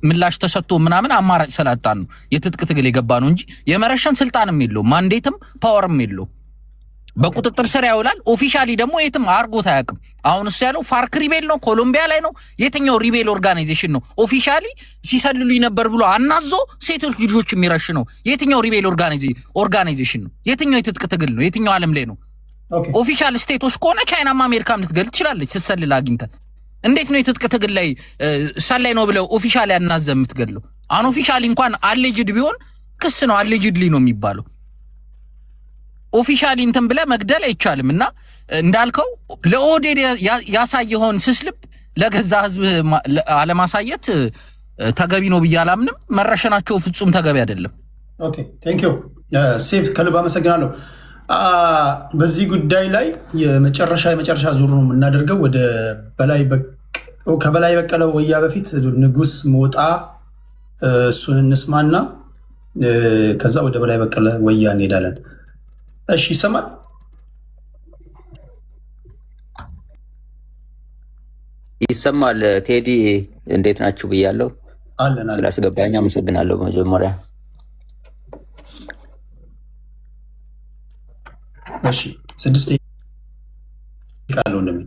ምላሽ ተሰጥቶ ምናምን አማራጭ ስላጣን ነው የትጥቅ ትግል የገባ ነው እንጂ የመረሸን ስልጣንም የለውም፣ mandate ም power ም የለውም። በቁጥጥር ስር ያውላል። Officially ደግሞ የትም አርጎት አያውቅም። አሁን እሱ ያለው FARC rebel ነው፣ ኮሎምቢያ ላይ ነው፣ የትኛው rebel organization ነው officially ሲሰልሉኝ ነበር ብሎ አናዞ ሴቶች ልጆች የሚረሽ ነው? የትኛው rebel organization ነው? የትኛው የትጥቅ ትግል ነው? የትኛው ዓለም ላይ ነው? Official state ኦች ከሆነ ቻይናም አሜሪካም ልትገል ትችላለች ስትሰልል አግኝተህ። እንዴት ነው የትጥቅ ትግል ላይ ሰላይ ነው ብለው officially አናዘ የምትገድለው? Unofficially እንኳን alleged ቢሆን ክስ ነው፣ allegedly ነው የሚባለው። Officially እንትን ብለህ መግደል አይቻልም። እና እንዳልከው ለኦህዴድ ያሳየኸውን ስስ ልብ ለገዛ ህዝብ አለማሳየት ተገቢ ነው ብዬ አላምንም። መረሸናቸው ፍጹም ተገቢ አይደለም። Okay, thank you ሴፍ፣ ከልብ አመሰግናለሁ። በዚህ ጉዳይ ላይ የመጨረሻ ዙር ነው የምናደርገው። ወደ በላይ ከበላይ በቀለ ወያ በፊት ንጉስ ሞጣ እሱን እንስማና ከዛ ወደ በላይ በቀለ ወያ እንሄዳለን። እሺ ይሰማል? ይሰማል። ቴዲ እንዴት ናችሁ ብያለሁ። አለን። ስላስገባኝ አመሰግናለሁ። መጀመሪያ እሺ 6 ደቂቃ አለው እንደሚ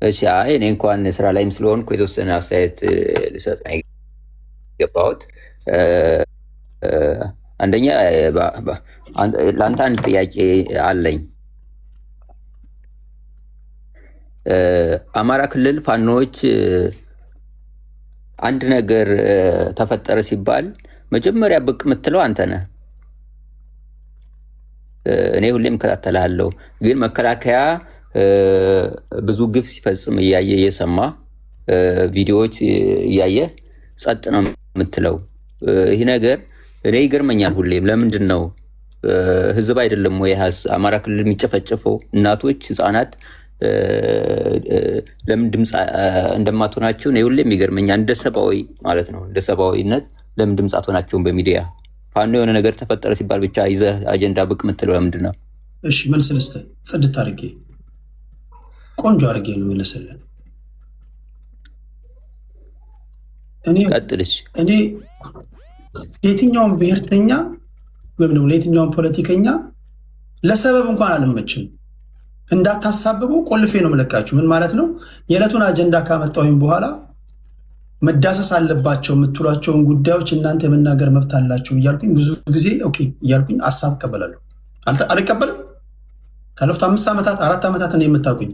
እሺ። አይ እኔ እንኳን ስራ ላይም ስለሆንኩ የተወሰነ አስተያየት ልሰጥ ነው የገባሁት። አንደኛ ለአንተ አንድ ጥያቄ አለኝ። አማራ ክልል ፋኖዎች አንድ ነገር ተፈጠረ ሲባል መጀመሪያ ብቅ የምትለው አንተ ነህ። እኔ ሁሌም እከታተልሃለሁ። ግን መከላከያ ብዙ ግፍ ሲፈጽም እያየ እየሰማ ቪዲዮዎች እያየ ጸጥ ነው የምትለው። ይህ ነገር እኔ ይገርመኛል ሁሌም። ለምንድን ነው ህዝብ አይደለም ወይ አማራ ክልል የሚጨፈጨፈው? እናቶች፣ ህፃናት ለምን ድምፅ እንደማትሆናቸው እኔ ሁሌም ይገርመኛል። እንደ ሰብአዊ ማለት ነው፣ እንደ ሰብአዊነት ለምን ድምፅ አትሆናቸውም በሚዲያ? ፋኖ የሆነ ነገር ተፈጠረ ሲባል ብቻ ይዘህ አጀንዳ ብቅ የምትለው ለምንድን ነው? እሺ መልስ ልስጥህ። ጽድት አድርጌ ቆንጆ አድርጌ ነው መለሰልን። ቀጥልሽ። እኔ ለየትኛውም ብሔርተኛ ወይም ደግሞ ለየትኛውም ፖለቲከኛ ለሰበብ እንኳን አልመችም። እንዳታሳብቡ ቆልፌ ነው የምለቃችሁ። ምን ማለት ነው? የዕለቱን አጀንዳ ካመጣሁኝ በኋላ መዳሰስ አለባቸው የምትሏቸውን ጉዳዮች እናንተ የመናገር መብት አላቸው እያልኩኝ ብዙ ጊዜ okay እያልኩኝ ሀሳብ እቀበላለሁ። አልቀበልም። ካለፉት 5 ዓመታት 4 ዓመታት ነው የምታውቁኝ።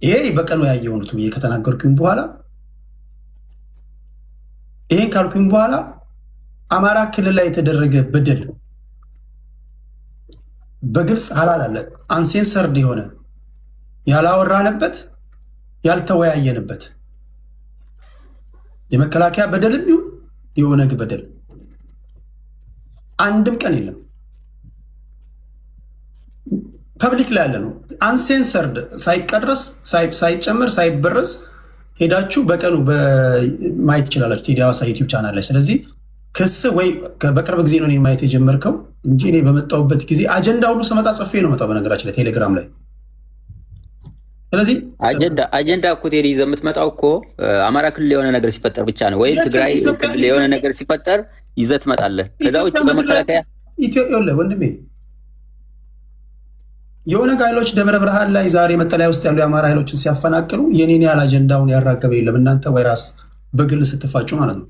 ይሄ በቀኑ ያየሁት ብዬ ከተናገርኩኝ በኋላ ይሄን ካልኩኝ በኋላ አማራ ክልል ላይ የተደረገ በደል በግልጽ ሀላል አለ አንሴንሰርድ የሆነ ያላወራንበት ያልተወያየንበት የመከላከያ በደልም ይሁን የኦነግ በደል አንድም ቀን የለም። Public ላይ ያለ ነው። Uncensored ሳይቀረስ ሳይጨምር ሳይበረዝ ሄዳችሁ በቀኑ ማየት ትችላላችሁ ቴዲ ሐዋሳ YouTube channel ላይ። ስለዚህ ክስ ወይ በቅርብ ጊዜ ነው እኔን ማየት የጀመርከው እንጂ እኔ በመጣሁበት ጊዜ አጀንዳ ሁሉ ስመጣ ጽፌ ነው መጣው፣ በነገራችን ላይ ቴሌግራም ላይ። ስለዚህ አጀንዳ እኮ ቴዲ ይዘህ የምትመጣው እኮ አማራ ክልል የሆነ ነገር ሲፈጠር ብቻ ነው፣ ወይም ትግራይ ክልል የሆነ ነገር ሲፈጠር ይዘህ ትመጣለህ። ከዛ ውጭ በመከላከያ ኢትዮጵያ ወንድሜ የኦነግ ኃይሎች ደብረ ብርሃን ላይ ዛሬ መጠለያ ውስጥ ያሉ የአማራ ኃይሎችን ሲያፈናቅሉ የኔን ያህል አጀንዳውን ያራገበ የለም። እናንተ ወይ ራስ በግል ስትፋጩ ማለት ነው።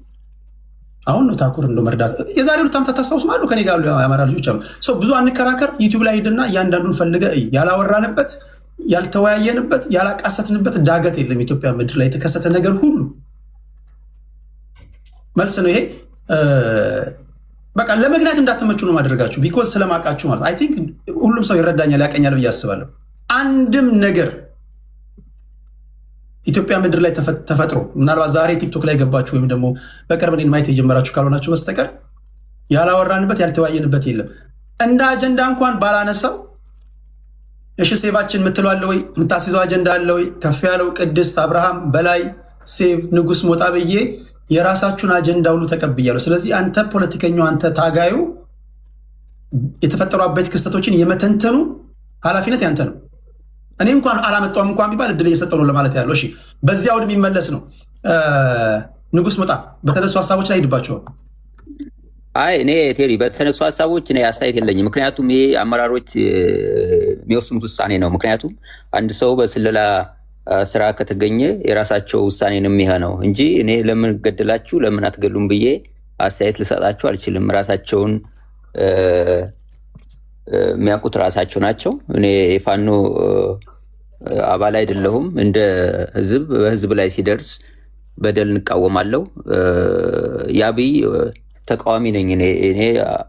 አሁን ነው ታኩር እንደ መርዳት የዛሬ 2 ዓመታት ታስታውሱም አሉ ከኔ ጋር ያሉ የአማራ ልጆች አሉ። ብዙ አንከራከር። YouTube ላይ ሂድና እያንዳንዱን ፈልገህ እይ። ያላወራንበት ያልተወያየንበት ያላቃሰትንበት ዳገት የለም። ኢትዮጵያ ምድር ላይ የተከሰተ ነገር ሁሉ መልስ ነው ይሄ። በቃ ለምክንያት እንዳትመቹ ነው ማድረጋችሁ፣ because ስለማውቃችሁ ማለት I think ሁሉም ሰው ይረዳኛል ያቀኛል ብዬ አስባለሁ። አንድም ነገር ኢትዮጵያ ምድር ላይ ተፈጥሮ ምናልባት ዛሬ TikTok ላይ ገባችሁ ወይም ደግሞ በቅርብ እኔን ማየት የጀመራችሁ ካልሆናችሁ በስተቀር ያላወራንበት ያልተወያየንበት የለም። እንደ አጀንዳ እንኳን ባላነሳው እሺ ሴቫችን የምትለው አለ ወይ? የምታስይዘው አጀንዳ አለ ወይ? ከፍ ያለው ቅድስት፣ አብርሃም በላይ፣ ሴቭ፣ ንጉስ ሞጣ ብዬ የራሳችሁን አጀንዳ ሁሉ ተቀብያለሁ። ስለዚህ አንተ ፖለቲከኛው፣ አንተ ታጋዩ የተፈጠሩ አበይት ክስተቶችን የመተንተኑ ኃላፊነት ያንተ ነው። እኔ እንኳን አላመጣውም እንኳን ቢባል እድል እየሰጠው ነው ለማለት ያለው። እሺ፣ በዚያ አውድ የሚመለስ ነው። ንጉስ ሞጣ፣ በተነሱ ሀሳቦች ላይ ሂድባቸዋል። አይ፣ እኔ ቴዲ በተነሱ ሀሳቦች እኔ አስተያየት የለኝም። ምክንያቱም ይሄ አመራሮች የሚወስኑት ውሳኔ ነው። ምክንያቱም አንድ ሰው በስለላ ስራ ከተገኘ የራሳቸው ውሳኔ ነው የሚሆነው እንጂ እኔ ለምን ገደላችሁ፣ ለምን አትገሉም ብዬ አስተያየት ልሰጣቸው አልችልም። ራሳቸውን የሚያውቁት ራሳቸው ናቸው። እኔ የፋኖ አባል አይደለሁም። እንደ ህዝብ በህዝብ ላይ ሲደርስ በደል እንቃወማለሁ። የአብይ ተቃዋሚ ነኝ። እኔ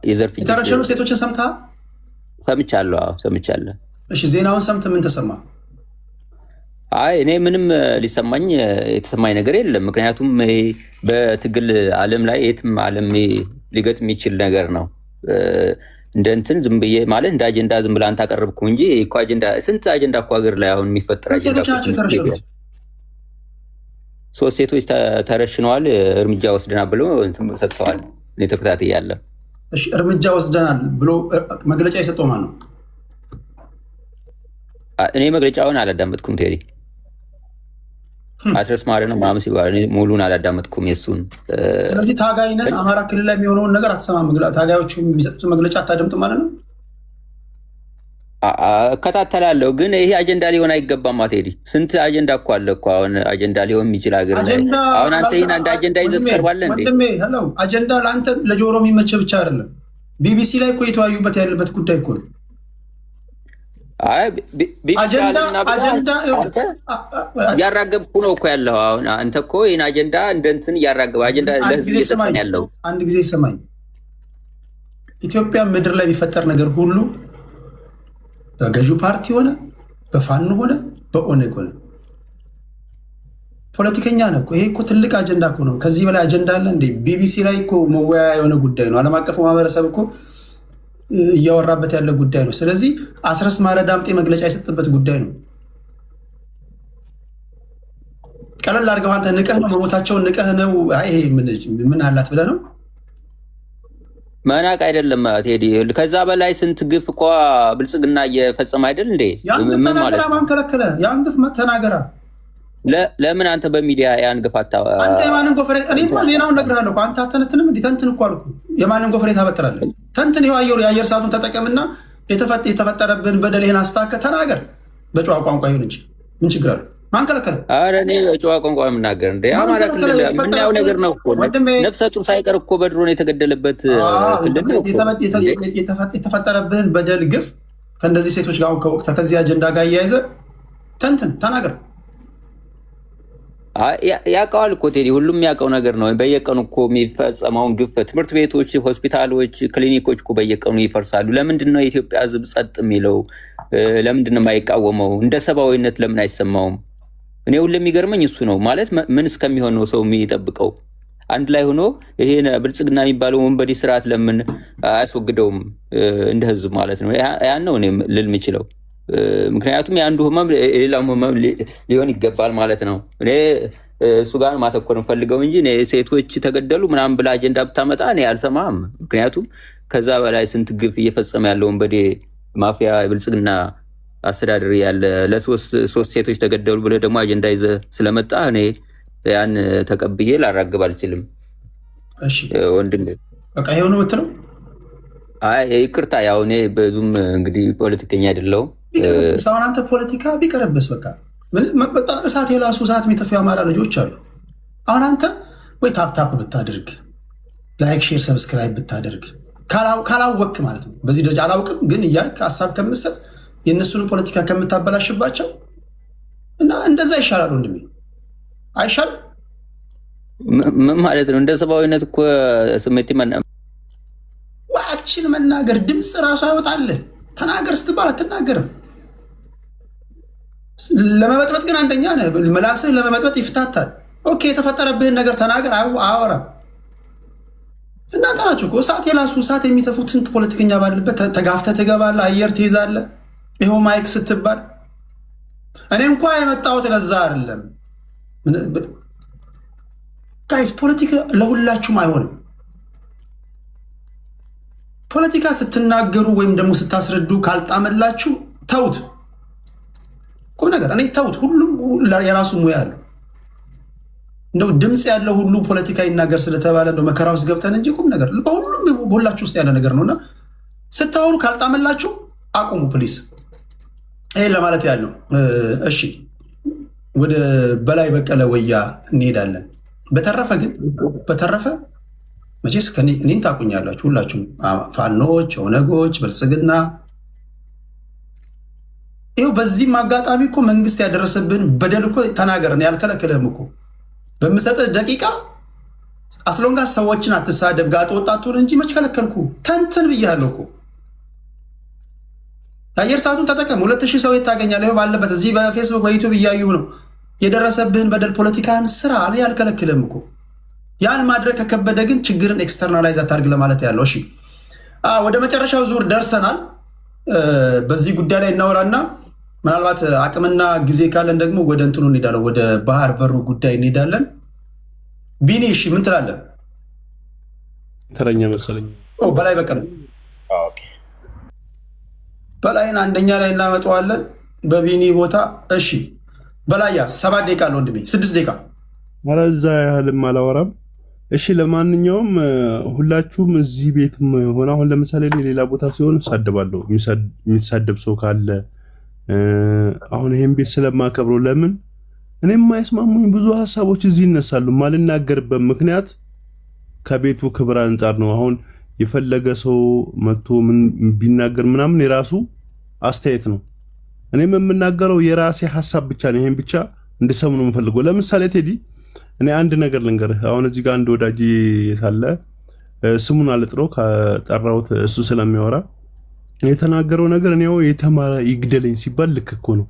የዘር ፍጅት የተረሸኑ ሴቶችን ሰምተሃል? ሰምቻለሁ። አዎ፣ ሰምቻለሁ። እሺ፣ ዜናውን ሰምተህ ምን ተሰማ? አይ፣ እኔ ምንም ሊሰማኝ የተሰማኝ ነገር የለም። ምክንያቱም በትግል ዓለም ላይ የትም ዓለም ሊገጥም የሚችል ነገር ነው። እንደ እንትን ዝም ብዬ ማለት እንደ አጀንዳ ዝም ብለህ አንተ አቀረብኩ እንጂ እኮ አጀንዳ፣ ስንት አጀንዳ እኮ ሀገር ላይ አሁን የሚፈጠር ስንት አጀንዳ ሴቶች ናቸው የተረሸኑት? ሶስት ሴቶች ተረሽነዋል። እርምጃ ወስደናል ብሎ እንትን ሰጥተዋል። እኔ ተከታትያለሁ። እሺ፣ እርምጃ ወስደናል ብሎ መግለጫ የሰጠው ማን ነው? እኔ መግለጫውን አላዳመጥኩም ቴዲ። አስረስ ማረ ነው ምናምን ሲባል እኔ ሙሉን አላዳመጥኩም የእሱን። ስለዚህ ታጋይ ነህ፣ አማራ ክልል ላይ የሚሆነውን ነገር አትሰማም። ታጋዮቹ የሚሰጡትን መግለጫ አታደምጥም ማለት ነው። እከታተላለሁ፣ ግን ይሄ አጀንዳ ሊሆን አይገባም። ቴዲ፣ ስንት አጀንዳ እኮ አለ እኮ አሁን አጀንዳ ሊሆን የሚችል ሀገር ላይ። አሁን አንተ ይህን አንድ አጀንዳ ይዘህ ትቀርባለህ እንዴ? ወንድሜ hello፣ አጀንዳ ለአንተ ለጆሮ የሚመቸ ብቻ አይደለም። ቢቢሲ ላይ እኮ የተወያዩበት ያለበት ጉዳይ እኮ ነው። አይ፣ ቢቢሲ አለምና አንተ እያራገብኩ ነው እኮ ያለው። አሁን አንተ እኮ ይህን አጀንዳ እንደ እንትን እያራገብ አጀንዳ ለህዝብ እየሰጠን ያለው። አንድ ጊዜ ስማኝ። ኢትዮጵያ ምድር ላይ የሚፈጠር ነገር ሁሉ በገዢው ፓርቲ ሆነ፣ በፋኖ ሆነ፣ በኦነግ ሆነ፣ ፖለቲከኛ ነው እኮ። ይሄ እኮ ትልቅ አጀንዳ እኮ ነው። ከዚህ በላይ አጀንዳ አለ እንዴ? ቢቢሲ ላይ እኮ መወያያ የሆነ ጉዳይ ነው። ዓለም አቀፉ ማህበረሰብ እኮ እያወራበት ያለ ጉዳይ ነው። ስለዚህ አስረስ ማረ ዳምጤ መግለጫ የሰጠበት ጉዳይ ነው። ቀለል አድርገው አንተ ንቀህ ነው፣ መሞታቸውን ንቀህ ነው። አይ፣ ይሄ ምን አላት ብለህ ነው። መናቅ አይደለም ቴዲ። ከዛ በላይ ስንት ግፍ እኮ ብልጽግና እየፈጸመ አይደል እንዴ? ያን ግፍ ምን ማለት ተናገራ። ነው? ማን ከለከለ? ያን ግፍ ተናገራ። ለምን አንተ በሚዲያ ያን ግፍ አታ አንተ የማንን ጎፈሬ? እኔማ ዜናውን እነግርሃለሁ እኮ። አንተ አተነትንም እንዲህ ተንትን እኮ አልኩህ። የማንን ጎፈሬ ታበጥራለህ? ተንትን። ይኸው የአየር ሰዓቱን ተጠቀምና የተፈጠረብህን በደል ይሄን አስታከህ ተናገር። በጨዋ ቋንቋ ይሁን እንጂ ምን ችግር አለው? ማን ከለከለ? ኧረ እኔ በጨዋ ቋንቋ የምናገር እንደ ማን አማራ ከለከለ? ክልል የምናየው ነገር ነው እኮ። ወንድሜ፣ ነፍሰ ጡር ሳይቀር እኮ በድሮን የተገደለበት ክልል ነው እኮ። የተፈጠረብህን በደል፣ ግፍ ከእንደዚህ ሴቶች ጋር አሁን ከወቅት ከዚህ አጀንዳ ጋር እያይዘህ ተንትን፣ ተናገር። ያውቀዋል እኮ ቴዲ፣ ሁሉም ያውቀው ነገር ነው። በየቀኑ እኮ የሚፈጸመውን ግፍ ትምህርት ቤቶች፣ ሆስፒታሎች፣ ክሊኒኮች እኮ በየቀኑ ይፈርሳሉ። ለምንድን ነው የኢትዮጵያ ሕዝብ ጸጥ የሚለው? ለምንድን ነው የማይቃወመው? እንደ ሰብአዊነት ለምን አይሰማውም? እኔ ሁሌ የሚገርመኝ እሱ ነው። ማለት ምን እስከሚሆን ነው ሰው የሚጠብቀው? አንድ ላይ ሆኖ ይሄ ብልጽግና የሚባለው ወንበዴ ስርዓት ለምን አያስወግደውም? እንደ ህዝብ ማለት ነው። ያን ነው እኔ ልል የምችለው። ምክንያቱም የአንዱ ህመም የሌላው ህመም ሊሆን ይገባል ማለት ነው። እኔ እሱ ጋር ማተኮር እንፈልገው እንጂ እኔ ሴቶች ተገደሉ ምናምን ብላ አጀንዳ ብታመጣ እኔ አልሰማም። ምክንያቱም ከዛ በላይ ስንት ግፍ እየፈጸመ ያለው ወንበዴ ማፊያ የብልጽግና አስተዳደር ያለ ለሶስት ሶስት ሴቶች ተገደሉ ብለህ ደግሞ አጀንዳ ይዘህ ስለመጣ እኔ ያን ተቀብዬ ላራግብ አልችልም። እሺ። ወንድም። በቃ ይሄው ነው የምትለው? አይ፣ ይቅርታ፣ ያው እኔ ብዙም እንግዲህ ፖለቲከኛ አይደለሁም። ቢቀርብስ፣ አሁን አንተ ፖለቲካ ቢቀርብስ፣ በቃ በጣም እሳት የላሱ፣ እሳት የሚተፉ የአማራ ልጆች አሉ። አሁን አንተ ወይ tap tap ብታደርግ፣ like፣ share፣ subscribe ብታደርግ፣ ካላወክ ማለት ነው። በዚህ ደረጃ አላውቅም ግን እያልክ ሀሳብ ከምትሰጥ፣ የእነሱን ፖለቲካ ከምታበላሽባቸው እና እንደዛ ይሻላል ወንድሜ፣ አይሻልም? ምን ማለት ነው? እንደ ሰብአዊነት እኮ ስሜት ወይ አትችል መናገር፣ ድምፅ ራሱ አይወጣልህ። ተናገር ስትባል አትናገርም። ለመበጥበጥ ግን አንደኛ ነህ። ምላስህ ለመበጥበጥ ይፍታታል። Okay፣ የተፈጠረብህን ነገር ተናገር፣ አያወራም። እናንተ ናችሁ እኮ እሳት የላሱ፣ እሳት የሚተፉት ስንት ፖለቲከኛ ባለበት ተጋፍተህ ትገባለህ፣ አየር ትይዛለህ። ይኸው mic ስትባል እኔ እንኳ የመጣሁት ለዛ አይደለም። Guys፣ ፖለቲካ ለሁላችሁም አይሆንም። ፖለቲካ ስትናገሩ ወይም ደግሞ ስታስረዱ ካልጣመላችሁ ተውት። ቁም ነገር እኔ ተውት። ሁሉም የራሱ ሙያ አለው። እንደው ድምፅ ያለው ሁሉ ፖለቲካ ይናገር ስለተባለ እንደው መከራ ውስጥ ገብተን እንጂ ቁም ነገር በሁሉም በሁላችሁ ውስጥ ያለ ነገር ነውና ስታወሩ ካልጣመላችሁ አቁሙ please። ይሄን ለማለት ያለው። እሺ ወደ በላይ በቀለ ወያ እንሄዳለን። በተረፈ ግን በተረፈ መቼስ እኔን ታውቁኛላችሁ ሁላችሁም፣ ፋኖች፣ ኦነጎች፣ ብልጽግና ይኸው በዚህም አጋጣሚ እኮ መንግስት ያደረሰብህን በደል እኮ ተናገርን ያልከለክልህም እኮ በምሰጥህ ደቂቃ as long as ሰዎችን አትሳደብ፣ ጋጠ ወጣቱን እንጂ መች ከለከልኩ? ተንትን ብያለሁ እኮ። የአየር ሰዓቱን ተጠቀም። 2000 ሰው የት ታገኛለህ? ይኸው ባለበት እዚህ በፌስቡክ በዩቱብ እያዩ ነው። የደረሰብህን በደል ፖለቲካን ስራ፣ እኔ አልከለክልህም እኮ። ያን ማድረግ ከከበደ ግን ችግርን externalize አታድርግ ለማለት ያለው። እሺ ወደ መጨረሻው ዙር ደርሰናል። በዚህ ጉዳይ ላይ እናወራና ምናልባት አቅምና ጊዜ ካለን ደግሞ ወደ እንትኑ እንሄዳለን፣ ወደ ባህር በሩ ጉዳይ እንሄዳለን። ቢኒ እሺ ምን ትላለህ? ተረኛ መሰለኝ። በላይ በቀለ በላይን አንደኛ ላይ እናመጣዋለን በቢኒ ቦታ። እሺ በላያ 7 ደቂቃ አለ ወንድሜ፣ 6 ደቂቃ። ኧረ እዛ ያህልም አላወራም። እሺ ለማንኛውም ሁላችሁም እዚህ ቤትም ሆነ አሁን ለምሳሌ ሌላ ቦታ ሲሆን እሳደባለሁ። የሚሳደብ ሰው ካለ አሁን ይሄን ቤት ስለማከብረው ለምን እኔ የማይስማሙኝ ብዙ ሀሳቦች እዚህ ይነሳሉ። ማልናገርበት ምክንያት ከቤቱ ክብር አንጻር ነው። አሁን የፈለገ ሰው መጥቶ ምን ቢናገር ምናምን የራሱ አስተያየት ነው። እኔም የምናገረው የራሴ ሀሳብ ብቻ ነው። ይሄን ብቻ እንድሰሙ ነው የምፈልገው። ለምሳሌ ቴዲ፣ እኔ አንድ ነገር ልንገርህ። አሁን እዚህ ጋር አንድ ወዳጅ ሳለ ስሙን አልጥረው፣ ከጠራሁት እሱ ስለሚያወራ የተናገረው ነገር እኔ የተማረ ይግደለኝ ሲባል ልክ እኮ ነው።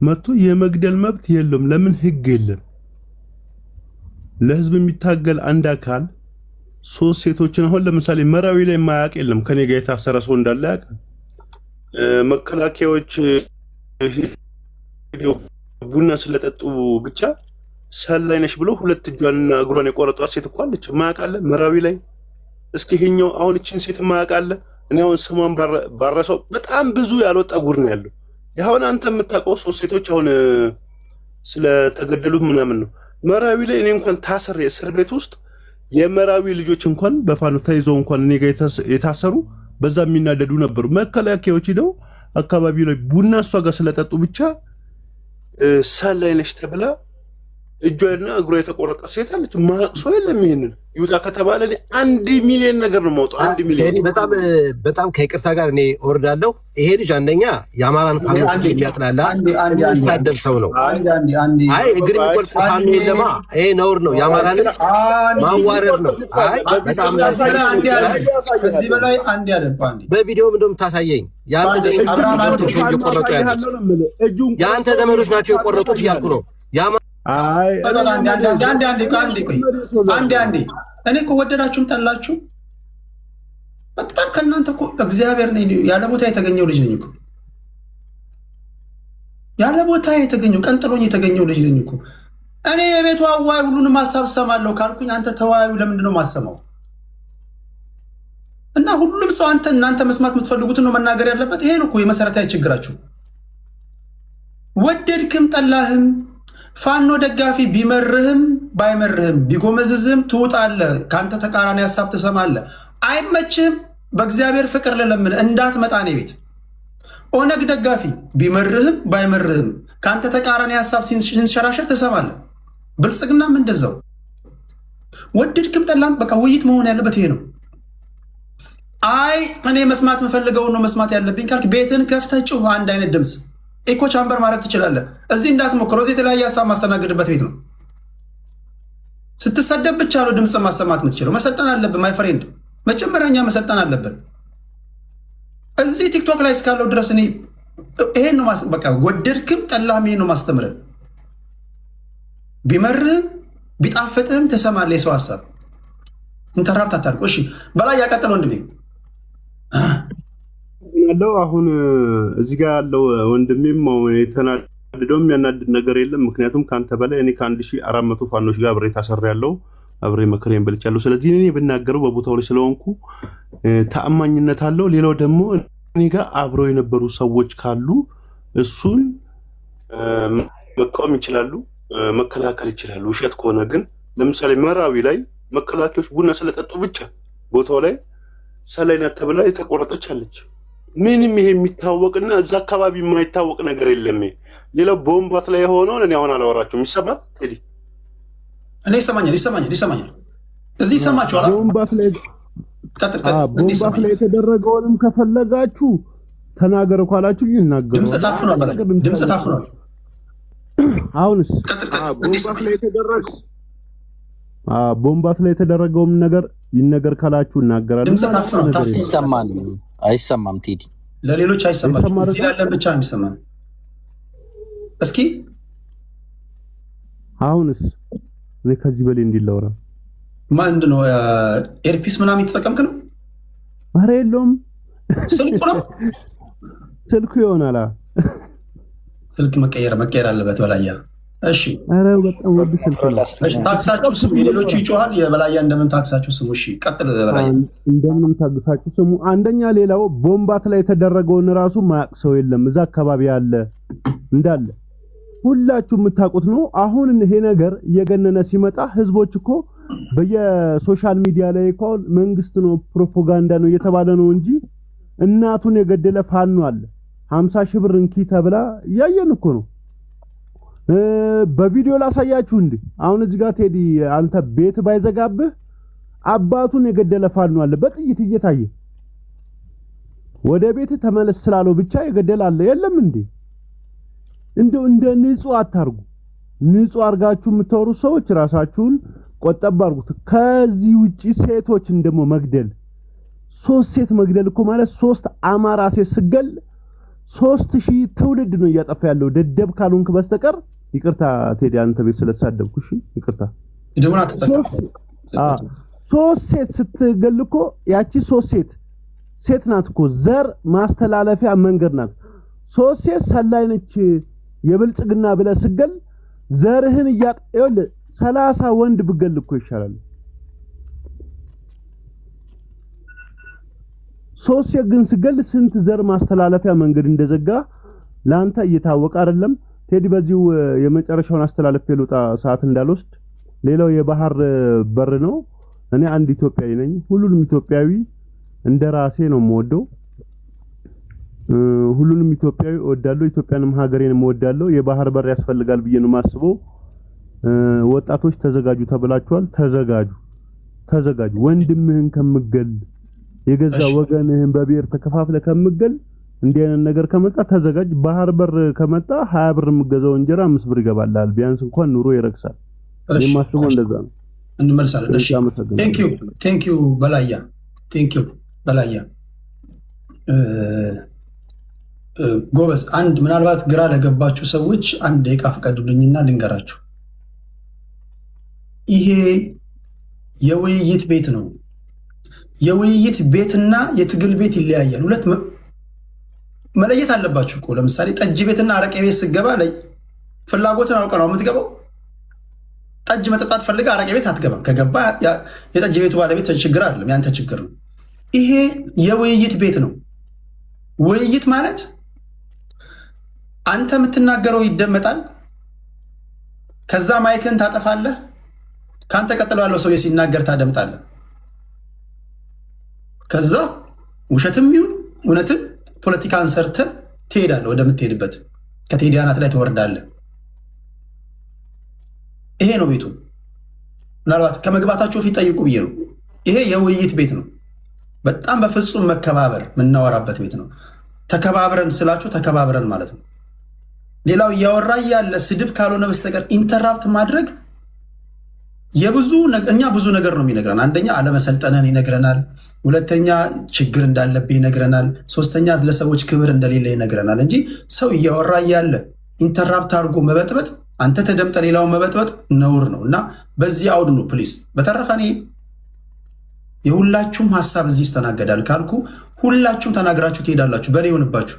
መጥቶ የመግደል መብት የለውም። ለምን ህግ የለም? ለህዝብ የሚታገል አንድ አካል ሶስት ሴቶችን አሁን ለምሳሌ መራዊ ላይ የማያውቅ የለም። ከኔ ጋር የታሰረ ሰው እንዳለ ያውቃል። መከላከያዎች ቡና ስለጠጡ ብቻ ሰላይ ነሽ ብሎ ሁለት እጇንና እግሯን የቆረጧት ሴት እኮ አለች። የማያውቅ አለ መራዊ ላይ? እስኪ ይሄኛው አሁን እችን ሴት የማያውቅ አለ? እኔ አሁን ስሟን ባረሰው በጣም ብዙ ያልወጣ ጉድ ነው ያለው። አሁን አንተ የምታውቀው ሶስት ሴቶች አሁን ስለተገደሉ ምናምን ነው። መራዊ ላይ እኔ እንኳን ታስሬ እስር ቤት ውስጥ የመራዊ ልጆች እንኳን በፋኖ ተይዘው እንኳን እኔ ጋር የታሰሩ በዛ የሚናደዱ ነበሩ። መከላከያዎች ሂደው አካባቢው ላይ ቡና እሷ ጋር ስለጠጡ ብቻ ሰላይ ነሽ ተብላ እጇና እግሯ የተቆረጠ ሴት አለች። ሰው የለም። ይሄንን ይውጣ ከተባለ እኔ 1 ሚሊዮን ነገር ነው የማውጣው። 1 ሚሊዮን። በጣም በጣም ከይቅርታ ጋር እኔ እወርዳለሁ። ይሄ ልጅ አንደኛ የአማራን ፋኖ የሚያጥላላ የሚሳደብ ሰው ነው። አይ እግር የሚቆርጥ ፋኖ የለማ። ይሄ ነውር ነው። የአማራን ልጅ ማዋረድ ነው። አይ በጣም ከዚህ በላይ አንድ ያለ በቪዲዮም እንደምታሳየኝ የአንተ ዘመዶች እየቆረጡ ያሉት የአንተ ዘመዶች ናቸው የቆረጡት እያልኩ ነው። አንዴ አንዴ እኔ እኮ ወደዳችሁም ጠላችሁ በጣም ከእናንተ እኮ እግዚአብሔር ነኝ ያለ ቦታ የተገኘው ልጅ ነኝ እኮ፣ ያለ ቦታ የተገኘው ቀንጥሎኝ የተገኘው ልጅ ነኝ እኮ። እኔ የቤቱ አዋይ ሁሉንም ሀሳብ ሰማለሁ ካልኩኝ አንተ ተወያዩ ለምንድን ነው ማሰማው? እና ሁሉም ሰው አንተ እናንተ መስማት የምትፈልጉትን ነው መናገር ያለበት። ይሄ ነው እኮ የመሰረታዊ ችግራችሁ። ወደድክም ጠላህም ፋኖ ደጋፊ ቢመርህም ባይመርህም ቢጎመዝዝህም ትውጣለህ። ከአንተ ተቃራኒ ሀሳብ ትሰማለህ። አይመችህም። በእግዚአብሔር ፍቅር ልለምን እንዳትመጣ እኔ ቤት። ኦነግ ደጋፊ ቢመርህም ባይመርህም ከአንተ ተቃራኒ ሀሳብ ሲንሸራሸር ትሰማለህ። ብልጽግናም እንደዛው ወደድክም ጠላም በቃ ውይይት መሆን ያለበት ይሄ ነው። አይ እኔ መስማት የምፈልገውን ነው መስማት ያለብኝ ካልክ ቤትን ከፍተህ ጩህ። አንድ አይነት ድምፅ echo chamber ማድረግ ትችላለህ። እዚህ እንዳትሞክረው። እዚህ የተለያየ ሀሳብ ማስተናገድበት ቤት ነው። ስትሰደብ ብቻ ነው ድምፅ ማሰማት የምትችለው። መሰልጠን አለብን my friend። መጀመሪያ እኛ መሰልጠን አለብን። እዚህ ቲክቶክ ላይ እስካለው ድረስ እኔ ይሄን ነው በቃ፣ ወደድክም ጠላህም ይሄን ነው ማስተምርህ። ቢመርህም ቢጣፍጥህም ትሰማለህ የሰው ሀሳብ። Interrupt አታድርጉ። እሺ በላይ ያቀጥል ወንድሜ። ያለው አሁን እዚህ ጋር ያለው ወንድሜም የተናደደው የሚያናድድ ነገር የለም። ምክንያቱም ከአንተ በላይ እኔ ከ1400 ፋኖች ጋር አብሬ ታሰሬያለሁ፣ አብሬ መከራዬን በልቻለሁ። ስለዚህ እኔ ብናገረው በቦታው ላይ ስለሆንኩ ተአማኝነት አለው። ሌላው ደግሞ እኔ ጋር አብረው የነበሩ ሰዎች ካሉ እሱን መቃወም ይችላሉ፣ መከላከል ይችላሉ። ውሸት ከሆነ ግን ለምሳሌ መራዊ ላይ መከላከያዎች ቡና ስለጠጡ ብቻ ቦታው ላይ ሰላይ ናት ተብላ የተቆረጠች አለች። ምንም ይሄ የሚታወቅና እዛ አካባቢ የማይታወቅ ነገር የለም። ሌላው ቦምባት ላይ የሆነውን እኔ አሁን አላወራችሁም። ይሰማል ቴዲ? እኔ ይሰማኛል፣ ይሰማኛል፣ ይሰማኛል። እዚህ ይሰማችኋል። ቦምባት ላይ ቀጥል፣ ቀጥል። ቦምባት ላይ የተደረገውንም ከፈለጋችሁ ተናገር ካላችሁ ይናገሩ። ድምፅ ታፍኗል፣ በላይ ድምፅ ታፍኗል። አሁንስ ቦምባት ላይ የተደረገው ቦምባት ላይ የተደረገውም ነገር ይነገር ካላችሁ እናገራለሁ። ድምፅ ታፍኗል። ይሰማል አይሰማም? ቴዲ ለሌሎች አይሰማችሁም። እዚህ ላለን ብቻ ነው የሚሰማን። እስኪ አሁንስ እኔ ከዚህ በላይ እንዲላወራ ምንድን ነው? Earpiece ምናምን የተጠቀምክ ነው? ኧረ የለውም። ስልኩ ነው ስልኩ ይሆናል። ስልክ መቀየር አለበት በላያ። እሺ ኧረ በጣም ውድ ስልክ ነው። እሺ ታክሳችሁ ስሙ። የሌሎቹ ይጮሃል። የበላያ እንደምን ታክሳችሁ ስሙ። እሺ ቀጥል በላያ። እንደምንም ታግሳችሁ ስሙ። አንደኛ ሌላው ቦምባት ላይ የተደረገውን ራሱ ማያውቅ ሰው የለም። እዛ አካባቢ ያለ እንዳለ ሁላችሁ የምታውቁት ነው። አሁን ይሄ ነገር እየገነነ ሲመጣ ህዝቦች እኮ በየ social media ላይ እኮ መንግስት ነው ፕሮፓጋንዳ ነው እየተባለ ነው እንጂ እናቱን የገደለ ፋኖ አለ። 50 ሺህ ብር እንኪ ተብላ እያየን እኮ ነው። በቪዲዮ ላሳያችሁ እንዴ። አሁን እዚህ ጋር ቴዲ አንተ ቤት ባይዘጋብህ አባቱን የገደለ ፋኖ አለ በጥይት እየታየ ወደ ቤት ተመለስ ስላለው ብቻ የገደለ አለ። የለም እንዴ? እንደው እንደ ንጹህ አታርጉ። ንጹህ አርጋችሁ የምታወሩ ሰዎች ራሳችሁን ቆጠብ አርጉት። ከዚህ ውጪ ሴቶችን ደግሞ መግደል፣ 3 ሴት መግደል እኮ ማለት 3 አማራ ሴት ስገል 3000 ትውልድ ነው እያጠፋ ያለው ደደብ ካልሆንክ በስተቀር። ይቅርታ ቴዲ አንተ ቤት ስለተሳደብኩ እሺ ይቅርታ። ደቡና ተጠቀም። 3 ሴት ስትገል እኮ ያቺ 3 ሴት ናት እኮ ዘር ማስተላለፊያ መንገድ ናት። 3 ሴት ሰላይ ነች የብልጽግና ብለህ ስገል ዘርህን እያጣ 30 ወንድ ብገል እኮ ይሻላል። 3 ሴት ግን ስገል ስንት ዘር ማስተላለፊያ መንገድ እንደዘጋ ላንተ እየታወቀ አይደለም። ቴዲ በዚሁ የመጨረሻውን አስተላለፍ ልውጣ ሰዓት እንዳልወስድ። ሌላው የባህር በር ነው። እኔ አንድ ኢትዮጵያዊ ነኝ። ሁሉንም ኢትዮጵያዊ እንደራሴ ነው የምወደው። ሁሉንም ኢትዮጵያዊ እወዳለሁ። ኢትዮጵያንም ሀገሬንም እወዳለሁ። የባህር በር ያስፈልጋል ብዬ ነው የማስበው። ወጣቶች ተዘጋጁ ተብላችኋል። ተዘጋጁ፣ ተዘጋጁ። ወንድምህን ከምገል የገዛ ወገንህን በብሔር ተከፋፍለ ከምገል እንዲህ አይነት ነገር ከመጣ ተዘጋጅ። ባህር በር ከመጣ 20 ብር የምገዛው እንጀራ 5 ብር ይገባልሃል። ቢያንስ እንኳን ኑሮ ይረክሳል። የማስበው እንደዛ ነው። እንመልሳለን። እሺ thank you፣ thank you በላያ፣ thank you በላያ ጎበዝ። አንድ ምናልባት ግራ ለገባችሁ ሰዎች አንድ ደቂቃ ፍቀዱልኝና ልንገራችሁ። ይሄ የውይይት ቤት ነው። የውይይት ቤትና የትግል ቤት ይለያያል። ሁለት መለየት አለባችሁ እኮ። ለምሳሌ ጠጅ ቤትና አረቄ ቤት ስትገባ ፍላጎትን አውቀህ ነው የምትገባው። ጠጅ መጠጣት ፈልገህ አረቄ ቤት አትገባም። ከገባ የጠጅ ቤቱ ባለቤት ችግር አይደለም፣ ያንተ ችግር ነው። ይሄ የውይይት ቤት ነው። ውይይት ማለት አንተ የምትናገረው ይደመጣል። ከዛ ማይክን ታጠፋለህ። ከአንተ ቀጥሎ ያለው ሰውዬ ሲናገር ታደምጣለህ። ከዛ ውሸትም ይሁን እውነትም ፖለቲካን ሰርተህ ትሄዳለህ ወደምትሄድበት። ከቴዲ አናት ላይ ትወርዳለህ። ይሄ ነው ቤቱ። ምናልባት ከመግባታችሁ በፊት ጠይቁ ብዬ ነው። ይሄ የውይይት ቤት ነው። በጣም በፍጹም መከባበር የምናወራበት ቤት ነው። ተከባብረን ስላችሁ ተከባብረን ማለት ነው። ሌላው እያወራ ያለ ስድብ ካልሆነ በስተቀር interrupt ማድረግ የብዙ እኛ ብዙ ነገር ነው የሚነግረን። አንደኛ አለመሰልጠነን ይነግረናል። ሁለተኛ ችግር እንዳለብህ ይነግረናል። ሶስተኛ ለሰዎች ክብር እንደሌለ ይነግረናል። እንጂ ሰው እያወራ ያለ interrupt አድርጎ መበጥበጥ፣ አንተ ተደምጠ ሌላውን መበጥበጥ ነውር ነው እና በዚህ አውድ ነው please። በተረፈ እኔ የሁላችሁም ሀሳብ እዚህ ይስተናገዳል ካልኩ ሁላችሁም ተናግራችሁ ትሄዳላችሁ። በእኔ ይሆንባችሁ።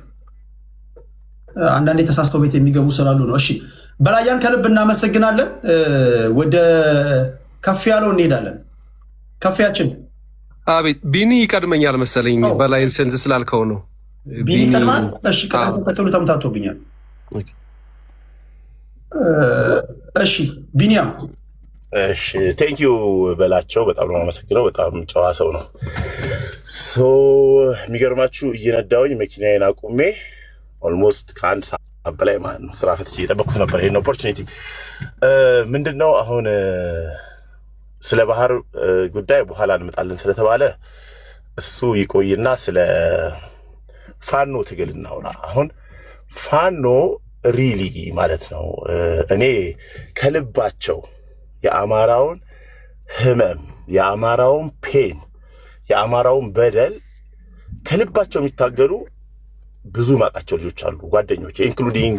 አንዳንዴ ተሳስተው ቤት የሚገቡ ስላሉ ነው። እሺ በላያን ከልብ እናመሰግናለን። ወደ ከፍ ያለው እንሄዳለን። ከፍያችን አቤት። ቢኒ ይቀድመኛል መሰለኝ በላይን ስንት ስላልከው ነው። ቢኒ ይቀድማል። እሺ ቀጥሉ። ተምታቶብኛል። እሺ ቢኒያም። እሺ፣ thank you በላቸው። በጣም ነው የማመሰግነው። በጣም ጨዋ ሰው ነው። So የሚገርማችሁ እየነዳውኝ መኪናዬን አቁሜ almost ከ1 ሰዓት በላይ ማለት ነው ስራ ፈትቼ እየጠበቅኩት ነበር ይሄን opportunity። ምንድን ነው አሁን ስለ ባህር ጉዳይ በኋላ እንመጣለን ስለተባለ እሱ ይቆይና ስለ ፋኖ ትግል እናውራ። አሁን ፋኖ really ማለት ነው እኔ ከልባቸው የአማራውን ህመም፣ የአማራውን pain፣ የአማራውን በደል ከልባቸው የሚታገሉ ብዙ ማውቃቸው ልጆች አሉ፣ ጓደኞች including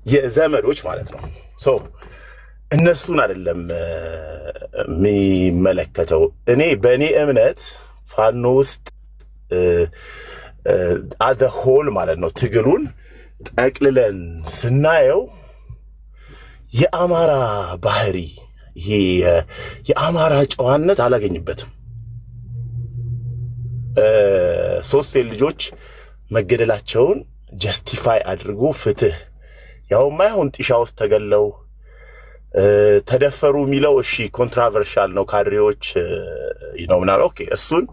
የዘመዶች ማለት ነው። So እነሱን አይደለም የሚመለከተው። እኔ በእኔ እምነት ፋኖ ውስጥ as a whole ማለት ነው ትግሉን ጠቅልለን ስናየው የአማራ ባህሪ፣ ይሄ የአማራ ጨዋነት አላገኝበትም። ሶስት ሴት ልጆች መገደላቸውን justify አድርጎ ፍትህ ያው ማይሆን ጢሻ ውስጥ ተገለው ተደፈሩ የሚለው እሺ controversial ነው፣ ካድሬዎች ነው ምናምን okay፣ እሱን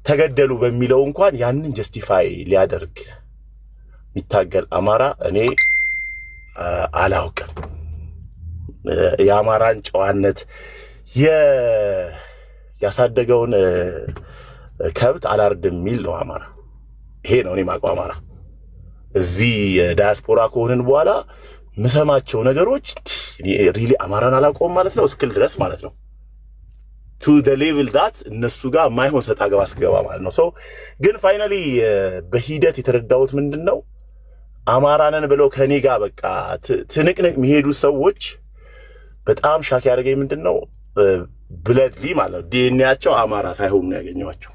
ተገደሉ በሚለው እንኳን ያንን justify ሊያደርግ የሚታገል አማራ እኔ አላውቅም። የአማራን ጨዋነት ያሳደገውን ከብት አላርድም የሚል ነው አማራ። ይሄ ነው እኔ የማውቀው አማራ። እዚህ ዳያስፖራ ከሆንን በኋላ ምሰማቸው ነገሮች really አማራን አላውቀውም ማለት ነው እስክል ድረስ ማለት ነው፣ to the level that እነሱ ጋር ማይሆን ሰጣ ገባ እስክገባ ማለት ነው። So ግን finally በሂደት የተረዳሁት ምንድን ነው፣ አማራ ነን ብለው ከእኔ ጋር በቃ ትንቅንቅ የሚሄዱ ሰዎች በጣም shock ያደረገኝ ምንድን ነው፣ bloodly ማለት ነው ዲኤንኤያቸው አማራ ሳይሆኑ ነው ያገኘኋቸው።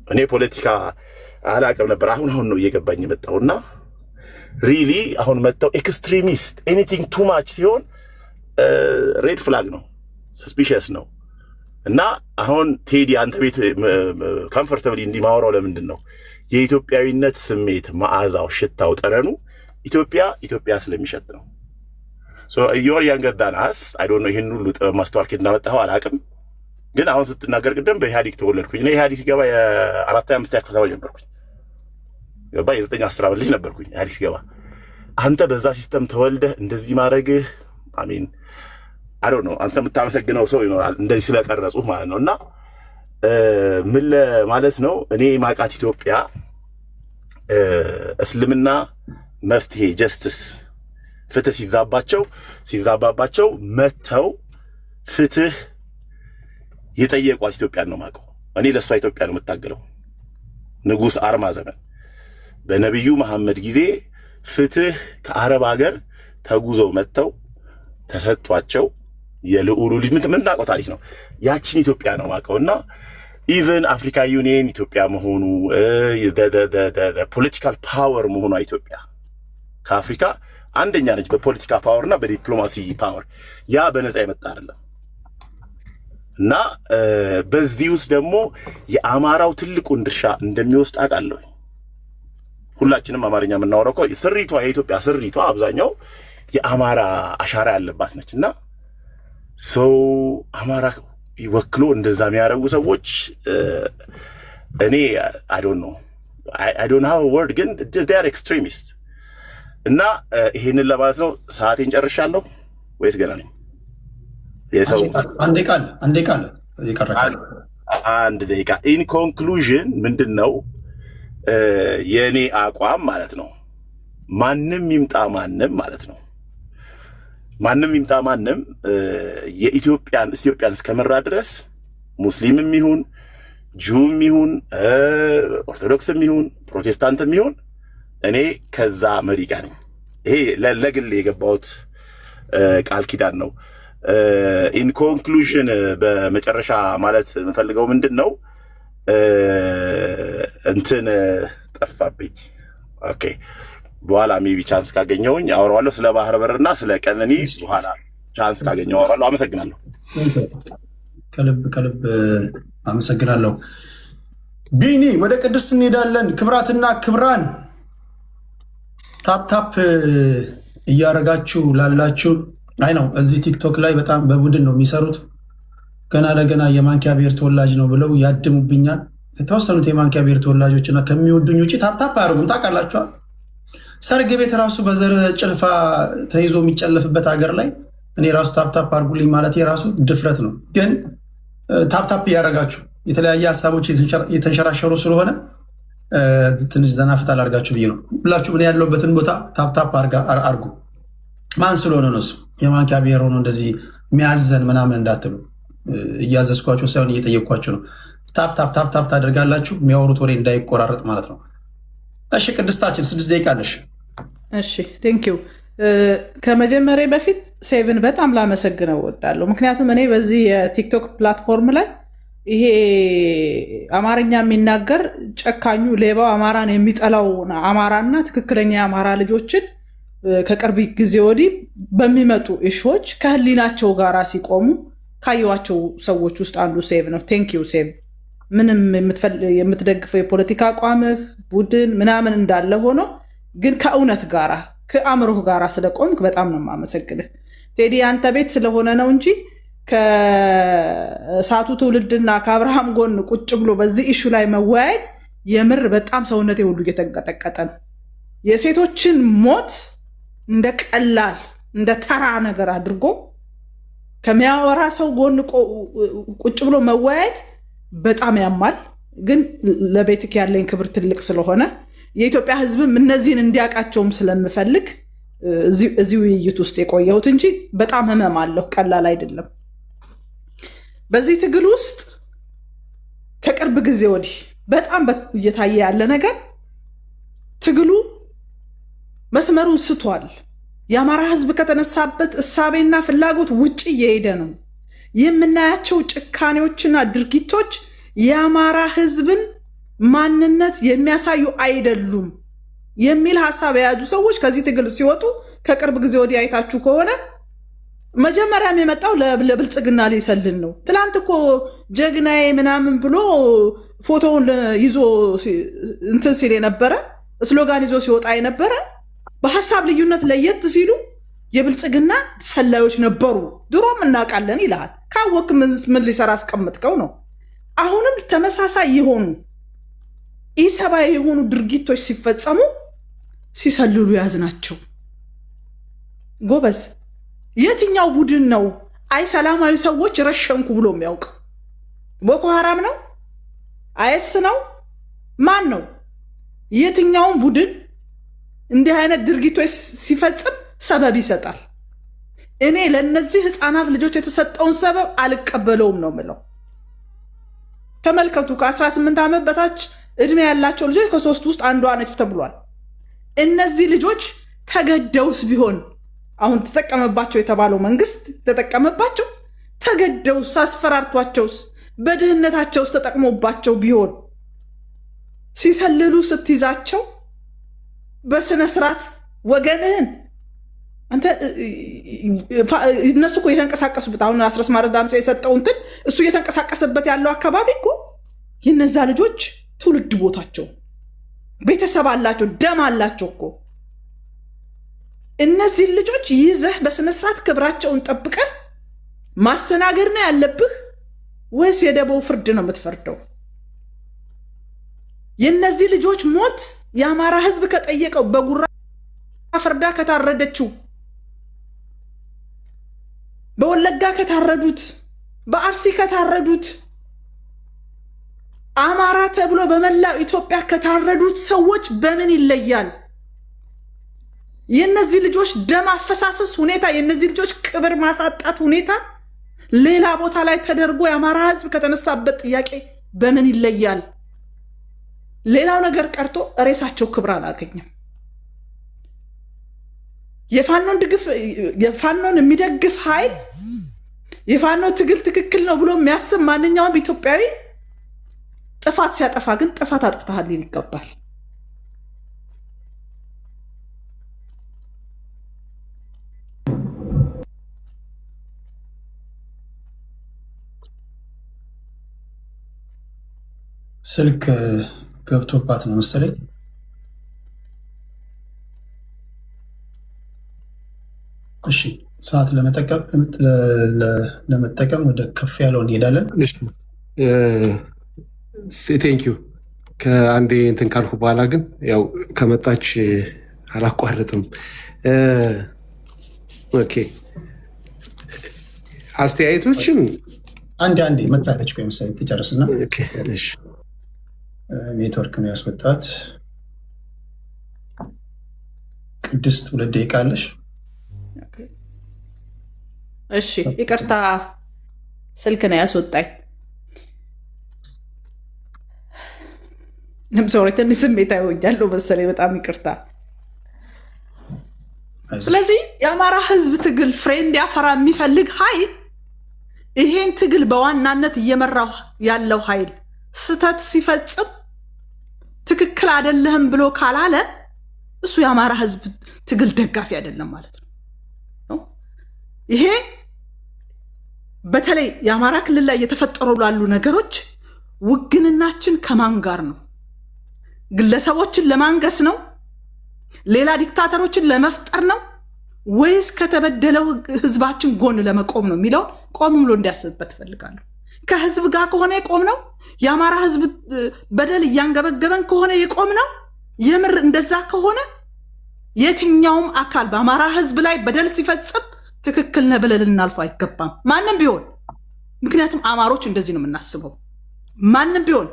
እኔ ፖለቲካ አላቅም ነበር። አሁን አሁን ነው እየገባኝ የመጣውና really አሁን መጥተው extremist anything too much ሲሆን red flag ነው፣ suspicious ነው። እና አሁን ቴዲ አንተ ቤት comfortably እንዲህ ማወራው ለምንድን ነው? የኢትዮጵያዊነት ስሜት መዓዛው፣ ሽታው፣ ጠረኑ ኢትዮጵያ ኢትዮጵያ ስለሚሸት ነው። You're younger than us, I don't know። ይህን ሁሉ ጥበብ ማስተዋል ከየት እንዳመጣኸው አላውቅም። ግን አሁን ስትናገር ቅድም በኢህአዴግ ተወለድኩኝ። እኔ ኢህአዴግ ሲገባ የአራተኛ አምስተኛ ክፍል ተማሪ ነበርኩኝ። ገባ የ9 10 ዓመት ልጅ ነበርኩኝ ኢህአዴግ ሲገባ። አንተ በዛ system ተወልደህ እንደዚህ ማድረግህ I mean, I don't know፣ አንተ የምታመሰግነው ሰው ይኖራል እንደዚህ ስለቀረጹህ ማለት ነው። እና ምን ማለት ነው፣ እኔ ማቃት ኢትዮጵያ እስልምና መፍትሄ justice ፍትህ ሲዛባባቸው መጥተው ፍትህ የጠየቋት ኢትዮጵያን ነው የማውቀው። እኔ ለእሷ ኢትዮጵያ ነው የምታገለው። ንጉሥ አርማ ዘመን በነቢዩ መሐመድ ጊዜ ፍትህ ከአረብ ሀገር ተጉዘው መጥተው ተሰጥቷቸው የልዑሉ ልጅ ምናውቀው ታሪክ ነው። ያችን ኢትዮጵያ ነው የማውቀው እና even Africa Union ኢትዮጵያ መሆኑ፣ political power መሆኗ፣ ኢትዮጵያ ከአፍሪካ አንደኛ ነች በፖለቲካ power እና በዲፕሎማሲ power። ያ በነፃ የመጣ አይደለም እና በዚህ ውስጥ ደግሞ የአማራው ትልቁን ድርሻ እንደሚወስድ አውቃለሁ። ሁላችንም አማርኛ የምናወራው እኮ ስሪቷ የኢትዮጵያ ስሪቷ አብዛኛው የአማራ አሻራ ያለባት ነች እና ሰው አማራ ወክሎ እንደዛ የሚያደርጉ ሰዎች እኔ I don't know, I don't have word፣ ግን they're extremist እና ይሄንን ለማለት ነው። ሰዓቴን ጨርሻለሁ ወይስ ገና ነኝ? የሰው አንድ ቃል፣ አንድ ቃል የቀረ ቃል። አንድ ደቂቃ። In conclusion ምንድን ነው የእኔ አቋም ማለት ነው፣ ማንም ይምጣ ማንም ማለት ነው፣ ማንም ይምጣ ማንም የኢትዮጵያን ኢትዮጵያን እስከመራ ድረስ ሙስሊምም ይሁን Jew ም ይሁን ኦርቶዶክስም ይሁን ፕሮቴስታንትም ይሁን እኔ ከዛ መሪ ጋር ነኝ። ይሄ ለግል የገባሁት ቃል ኪዳን ነው። In conclusion በመጨረሻ ማለት የምፈልገው ምንድን ነው፣ እንትን ጠፋብኝ። Okay፣ በኋላ maybe chance ካገኘሁኝ አወራዋለሁ። ስለ ባህር በርና ስለ ቀነኒ በኋላ chance ካገኘሁ አወራለሁ። አመሰግናለሁ። ከልብ ከልብ አመሰግናለሁ። ቢኒ፣ ወደ ቅድስት እንሄዳለን። ክብራትና ክብራን tap tap እያረጋችሁ ላላችሁ አይ ነው እዚህ ቲክቶክ ላይ በጣም በቡድን ነው የሚሰሩት። ገና ለገና የማንኪያ ብሔር ተወላጅ ነው ብለው ያድሙብኛል። የተወሰኑት የማንኪያ ብሔር ተወላጆች እና ከሚወዱኝ ውጭ tap tap አያደርጉም። ታውቃላችኋል። ሰርግ ቤት ራሱ በዘር ጭልፋ ተይዞ የሚጨለፍበት ሀገር ላይ እኔ ራሱ tap tap አድርጉልኝ ማለት የራሱ ድፍረት ነው። ግን tap tap እያደረጋችሁ የተለያየ ሀሳቦች የተንሸራሸሩ ስለሆነ ትንሽ ዘና ፈታ ላድርጋችሁ ብዬ ነው። ሁላችሁም እኔ ያለሁበትን ቦታ tap tap አርጉ። ማን ስለሆነ ነው እሱ የማንኪያ ብሔር ሆኖ እንደዚህ የሚያዘን ምናምን እንዳትሉ፣ እያዘዝኳቸው ሳይሆን እየጠየቅኳቸው ነው። Tap tap tap tap ታደርጋላችሁ፣ የሚያወሩት ወሬ እንዳይቆራረጥ ማለት ነው። እሺ ቅድስታችን 6 ደቂቃ አለሽ። እሺ፣ thank you። ከመጀመሪያ በፊት ሴቭን በጣም ላመሰግነው እወዳለሁ። ምክንያቱም እኔ በዚህ የቲክቶክ platform ላይ ይሄ አማርኛ የሚናገር ጨካኙ ሌባው አማራን የሚጠላው አማራና ትክክለኛ የአማራ ልጆችን ከቅርብ ጊዜ ወዲህ በሚመጡ issue ዎች ከህሊናቸው ጋር ሲቆሙ ካየኋቸው ሰዎች ውስጥ አንዱ ሴቭ ነው። Thank you ሴቭ። ምንም የምትደግፈው የፖለቲካ አቋምህ ቡድን ምናምን እንዳለ ሆኖ ግን ከእውነት ጋራ ከአእምሮህ ጋራ ስለቆምክ በጣም ነው የማመሰግንህ። ቴዲ፣ አንተ ቤት ስለሆነ ነው እንጂ ከእሳቱ ትውልድና ከአብርሃም ጎን ቁጭ ብሎ በዚህ issue ላይ መወያየት የምር በጣም ሰውነቴ ሁሉ እየተንቀጠቀጠ ነው። የሴቶችን ሞት እንደ ቀላል እንደ ተራ ነገር አድርጎ ከሚያወራ ሰው ጎን ቁጭ ብሎ መወያየት በጣም ያማል። ግን ለቤትክ ያለኝ ክብር ትልቅ ስለሆነ የኢትዮጵያ ሕዝብም እነዚህን እንዲያውቃቸውም ስለምፈልግ እዚህ ውይይት ውስጥ የቆየሁት እንጂ በጣም ህመም አለሁ። ቀላል አይደለም። በዚህ ትግል ውስጥ ከቅርብ ጊዜ ወዲህ በጣም እየታየ ያለ ነገር ትግሉ መስመሩን ስቷል። የአማራ ሕዝብ ከተነሳበት እሳቤና ፍላጎት ውጭ እየሄደ ነው። የምናያቸው ጭካኔዎችና ድርጊቶች የአማራ ሕዝብን ማንነት የሚያሳዩ አይደሉም የሚል ሀሳብ የያዙ ሰዎች ከዚህ ትግል ሲወጡ ከቅርብ ጊዜ ወዲህ አይታችሁ ከሆነ መጀመሪያም የመጣው ለብልጽግና ሊሰልል ነው። ትላንት እኮ ጀግናዬ ምናምን ብሎ ፎቶውን ይዞ እንትን ሲል የነበረ፣ slogan ይዞ ሲወጣ የነበረ፣ በሀሳብ ልዩነት ለየት ሲሉ የብልጽግና ሰላዮች ነበሩ፣ ድሮም እናውቃለን ይልሃል። ካወክ ምን ሊሰራ አስቀምጥከው ነው። አሁንም ተመሳሳይ የሆኑ ኢሰብአዊ የሆኑ ድርጊቶች ሲፈጸሙ ሲሰልሉ ያዝናቸው። ጎበዝ፣ የትኛው ቡድን ነው አይ ሰላማዊ ሰዎች ረሸንኩ ብሎ የሚያውቅ? ቦኮ ሀራም ነው? አይኤስ ነው? ማን ነው? የትኛውን ቡድን እንዲህ አይነት ድርጊቶች ሲፈጽም ሰበብ ይሰጣል? እኔ ለእነዚህ ህፃናት ልጆች የተሰጠውን ሰበብ አልቀበለውም ነው የምለው። ተመልከቱ፣ ከ18 ዓመት በታች እድሜ ያላቸው ልጆች ከሶስት ውስጥ አንዷ ነች ተብሏል። እነዚህ ልጆች ተገደውስ ቢሆን፣ አሁን ተጠቀመባቸው የተባለው መንግስት ተጠቀመባቸው፣ ተገደውስ፣ አስፈራርቷቸውስ፣ በድህነታቸውስ ተጠቅሞባቸው ቢሆን ሲሰልሉ ስትይዛቸው በስነ ስርዓት ወገንህን አንተ እነሱ እኮ የተንቀሳቀሱበት አሁን አስረስ ማረ ዳምጤ የሰጠው እንትን እሱ እየተንቀሳቀሰበት ያለው አካባቢ እኮ የነዛ ልጆች ትውልድ ቦታቸው፣ ቤተሰብ አላቸው፣ ደም አላቸው እኮ። እነዚህን ልጆች ይዘህ በስነስርዓት ክብራቸውን ጠብቀህ ማስተናገድ ነው ያለብህ ወይስ የደቦ ፍርድ ነው የምትፈርደው? የእነዚህ ልጆች ሞት የአማራ ሕዝብ ከጠየቀው፣ በጉራ ፈርዳ ከታረደችው፣ በወለጋ ከታረዱት፣ በአርሲ ከታረዱት፣ አማራ ተብሎ በመላው ኢትዮጵያ ከታረዱት ሰዎች በምን ይለያል? የእነዚህ ልጆች ደም አፈሳሰስ ሁኔታ፣ የእነዚህ ልጆች ክብር ማሳጣት ሁኔታ ሌላ ቦታ ላይ ተደርጎ የአማራ ሕዝብ ከተነሳበት ጥያቄ በምን ይለያል? ሌላው ነገር ቀርቶ ሬሳቸው ክብር አላገኘም። የፋኖን የሚደግፍ ኃይል፣ የፋኖ ትግል ትክክል ነው ብሎ የሚያስብ ማንኛውም ኢትዮጵያዊ ጥፋት ሲያጠፋ ግን ጥፋት አጥፍተሃል ሊል ይገባል። ስልክ ገብቶባት ነው መሰለኝ። እሺ፣ ሰዓት ለመጠቀም ወደ ከፍ ያለው እንሄዳለን። Thank you። ከአንዴ እንትን ካልኩ በኋላ ግን ያው ከመጣች አላቋርጥም። Okay፣ አስተያየቶችን አንዴ አንዴ መጣለች እኮ መሰለኝ፣ ትጨርስና። ኔትወርክ ነው ያስወጣት። ቅድስት፣ 2 ደቂቃ አለሽ። እሺ፣ ይቅርታ፣ ስልክ ነው ያስወጣኝ። Sorry፣ ትንሽ ስሜታዊ ሆኛለሁ መሰለኝ። በጣም ይቅርታ። ስለዚህ የአማራ ህዝብ ትግል ፍሬ እንዲያፈራ የሚፈልግ ኃይል፣ ይሄን ትግል በዋናነት እየመራው ያለው ኃይል ስህተት ሲፈጽም ትክክል አይደለህም ብሎ ካላለ እሱ የአማራ ህዝብ ትግል ደጋፊ አይደለም ማለት ነው። ይሄ በተለይ የአማራ ክልል ላይ እየተፈጠሩ ላሉ ነገሮች ውግንናችን ከማን ጋር ነው? ግለሰቦችን ለማንገስ ነው? ሌላ ዲክታተሮችን ለመፍጠር ነው? ወይስ ከተበደለው ህዝባችን ጎን ለመቆም ነው የሚለውን ቆም ብሎ እንዲያስብበት እፈልጋለሁ። ከህዝብ ጋር ከሆነ የቆምነው፣ የአማራ ህዝብ በደል እያንገበገበን ከሆነ የቆምነው፣ የምር እንደዛ ከሆነ የትኛውም አካል በአማራ ህዝብ ላይ በደል ሲፈጽም ትክክል ነህ ብለን ልናልፈው አይገባም። ማንም ቢሆን፣ ምክንያቱም አማሮች እንደዚህ ነው የምናስበው። ማንም ቢሆን፣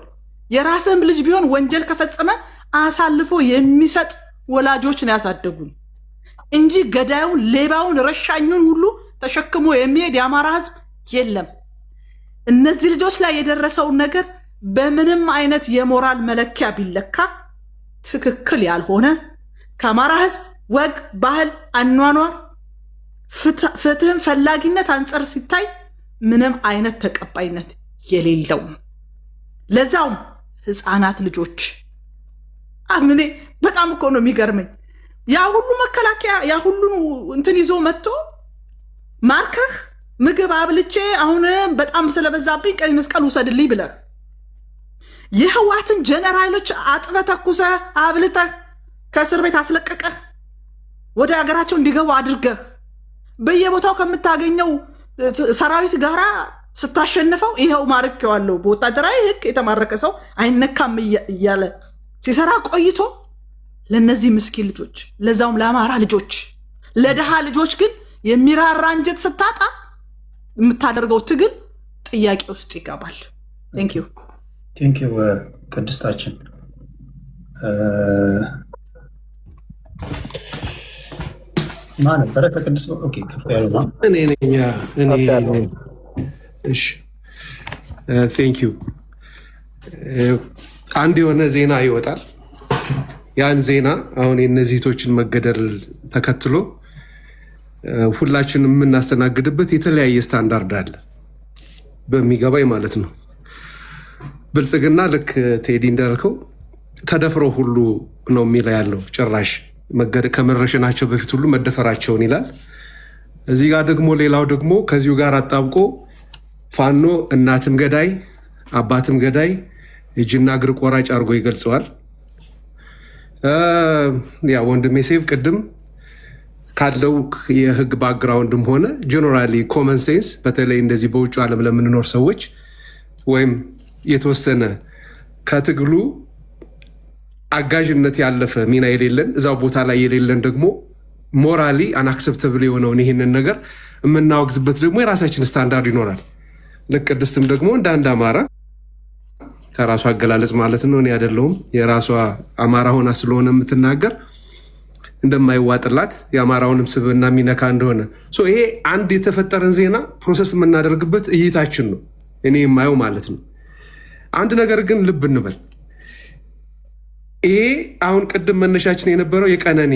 የራስህም ልጅ ቢሆን ወንጀል ከፈጸመ አሳልፎ የሚሰጥ ወላጆች ነው ያሳደጉን እንጂ ገዳዩን፣ ሌባውን፣ ረሻኙን ሁሉ ተሸክሞ የሚሄድ የአማራ ህዝብ የለም። እነዚህ ልጆች ላይ የደረሰውን ነገር በምንም አይነት የሞራል መለኪያ ቢለካ ትክክል ያልሆነ፣ ከአማራ ህዝብ ወግ፣ ባህል፣ አኗኗር፣ ፍትህን ፈላጊነት አንጻር ሲታይ ምንም አይነት ተቀባይነት የሌለው፣ ለዛውም ህፃናት ልጆች። እኔ በጣም እኮ ነው የሚገርመኝ። ያ ሁሉ መከላከያ፣ ያ ሁሉ እንትን ይዞ መጥቶ ማርከህ ምግብ አብልቼ አሁን በጣም ስለበዛብኝ ቀይ መስቀል ውሰድልኝ ብለህ፣ የህወሃትን ጀነራሎች አጥበህ ተኩሰህ አብልተህ ከእስር ቤት አስለቅቀህ ወደ ሀገራቸው እንዲገቡ አድርገህ፣ በየቦታው ከምታገኘው ሰራዊት ጋራ ስታሸንፈው ይኸው ማርኬዋለሁ፣ በወታደራዊ ህግ የተማረከ ሰው አይነካም እያለ ሲሰራ ቆይቶ ለእነዚህ ምስኪን ልጆች፣ ለዛውም ለአማራ ልጆች፣ ለድሃ ልጆች ግን የሚራራ አንጀት ስታጣ የምታደርገው ትግል ጥያቄ ውስጥ ይገባል። Thank you. Thank you ቅድስታችን። ማ ነበረ ከቅድስት? Okay፣ ከፍ ያለው ነው። እኔ ነኝ። እኔ ነኝ። እሺ፣ thank you። አንድ የሆነ ዜና ይወጣል። ያን ዜና አሁን የእነዚህ እህቶችን መገደል ተከትሎ ሁላችንም የምናስተናግድበት የተለያየ ስታንዳርድ አለ፣ በሚገባኝ ማለት ነው። ብልጽግና ልክ ቴዲ እንዳልከው ተደፍሮ ሁሉ ነው የሚለው ያለው፣ ጭራሽ ከመረሸናቸው በፊት ሁሉ መደፈራቸውን ይላል። እዚህ ጋር ደግሞ ሌላው ደግሞ ከዚሁ ጋር አጣብቆ ፋኖ እናትም ገዳይ አባትም ገዳይ እጅና እግር ቆራጭ አድርጎ ይገልጸዋል። ያ ወንድሜ ሴፍ ቅድም ካለው የህግ background ም ሆነ generally common sense፣ በተለይ እንደዚህ በውጭ ዓለም ለምንኖር ሰዎች ወይም የተወሰነ ከትግሉ አጋዥነት ያለፈ ሚና የሌለን፣ እዛው ቦታ ላይ የሌለን ደግሞ morally unacceptable የሆነውን ይህንን ነገር የምናወግዝበት ደግሞ የራሳችን ስታንዳርድ ይኖራል። ልክ ቅድስትም ደግሞ እንደ አንድ አማራ ከራሷ አገላለጽ ማለት ነው፣ እኔ አይደለሁም፣ የራሷ አማራ ሆና ስለሆነ የምትናገር እንደማይዋጥላት፣ የአማራውንም ስብዕና የሚነካ እንደሆነ፣ ይሄ አንድ የተፈጠረን ዜና process የምናደርግበት እይታችን ነው፣ እኔ የማየው ማለት ነው። አንድ ነገር ግን ልብ እንበል። ይሄ አሁን ቅድም መነሻችን የነበረው የቀነኒ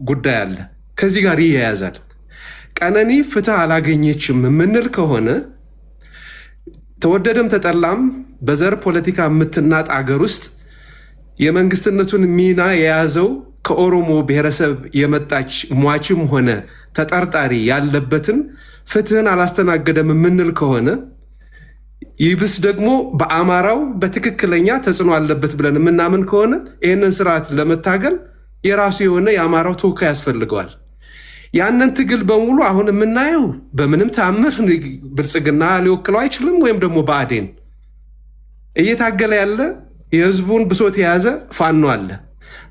ጉዳይ አለ፣ ከዚህ ጋር ይያያዛል። ቀነኒ ፍትህ አላገኘችም የምንል ከሆነ ተወደደም ተጠላም በዘር ፖለቲካ የምትናጥ አገር ውስጥ የመንግስትነቱን ሚና የያዘው ከኦሮሞ ብሔረሰብ የመጣች ሟችም ሆነ ተጠርጣሪ ያለበትን ፍትህን አላስተናገደም የምንል ከሆነ፣ ይብስ ደግሞ በአማራው በትክክለኛ ተጽዕኖ አለበት ብለን የምናምን ከሆነ ይህንን ስርዓት ለመታገል የራሱ የሆነ የአማራው ተወካይ ያስፈልገዋል። ያንን ትግል በሙሉ አሁን የምናየው በምንም ተአምር ብልጽግና ሊወክለው አይችልም፣ ወይም ደግሞ ብአዴን። እየታገለ ያለ፣ የህዝቡን ብሶት የያዘ ፋኖ አለ።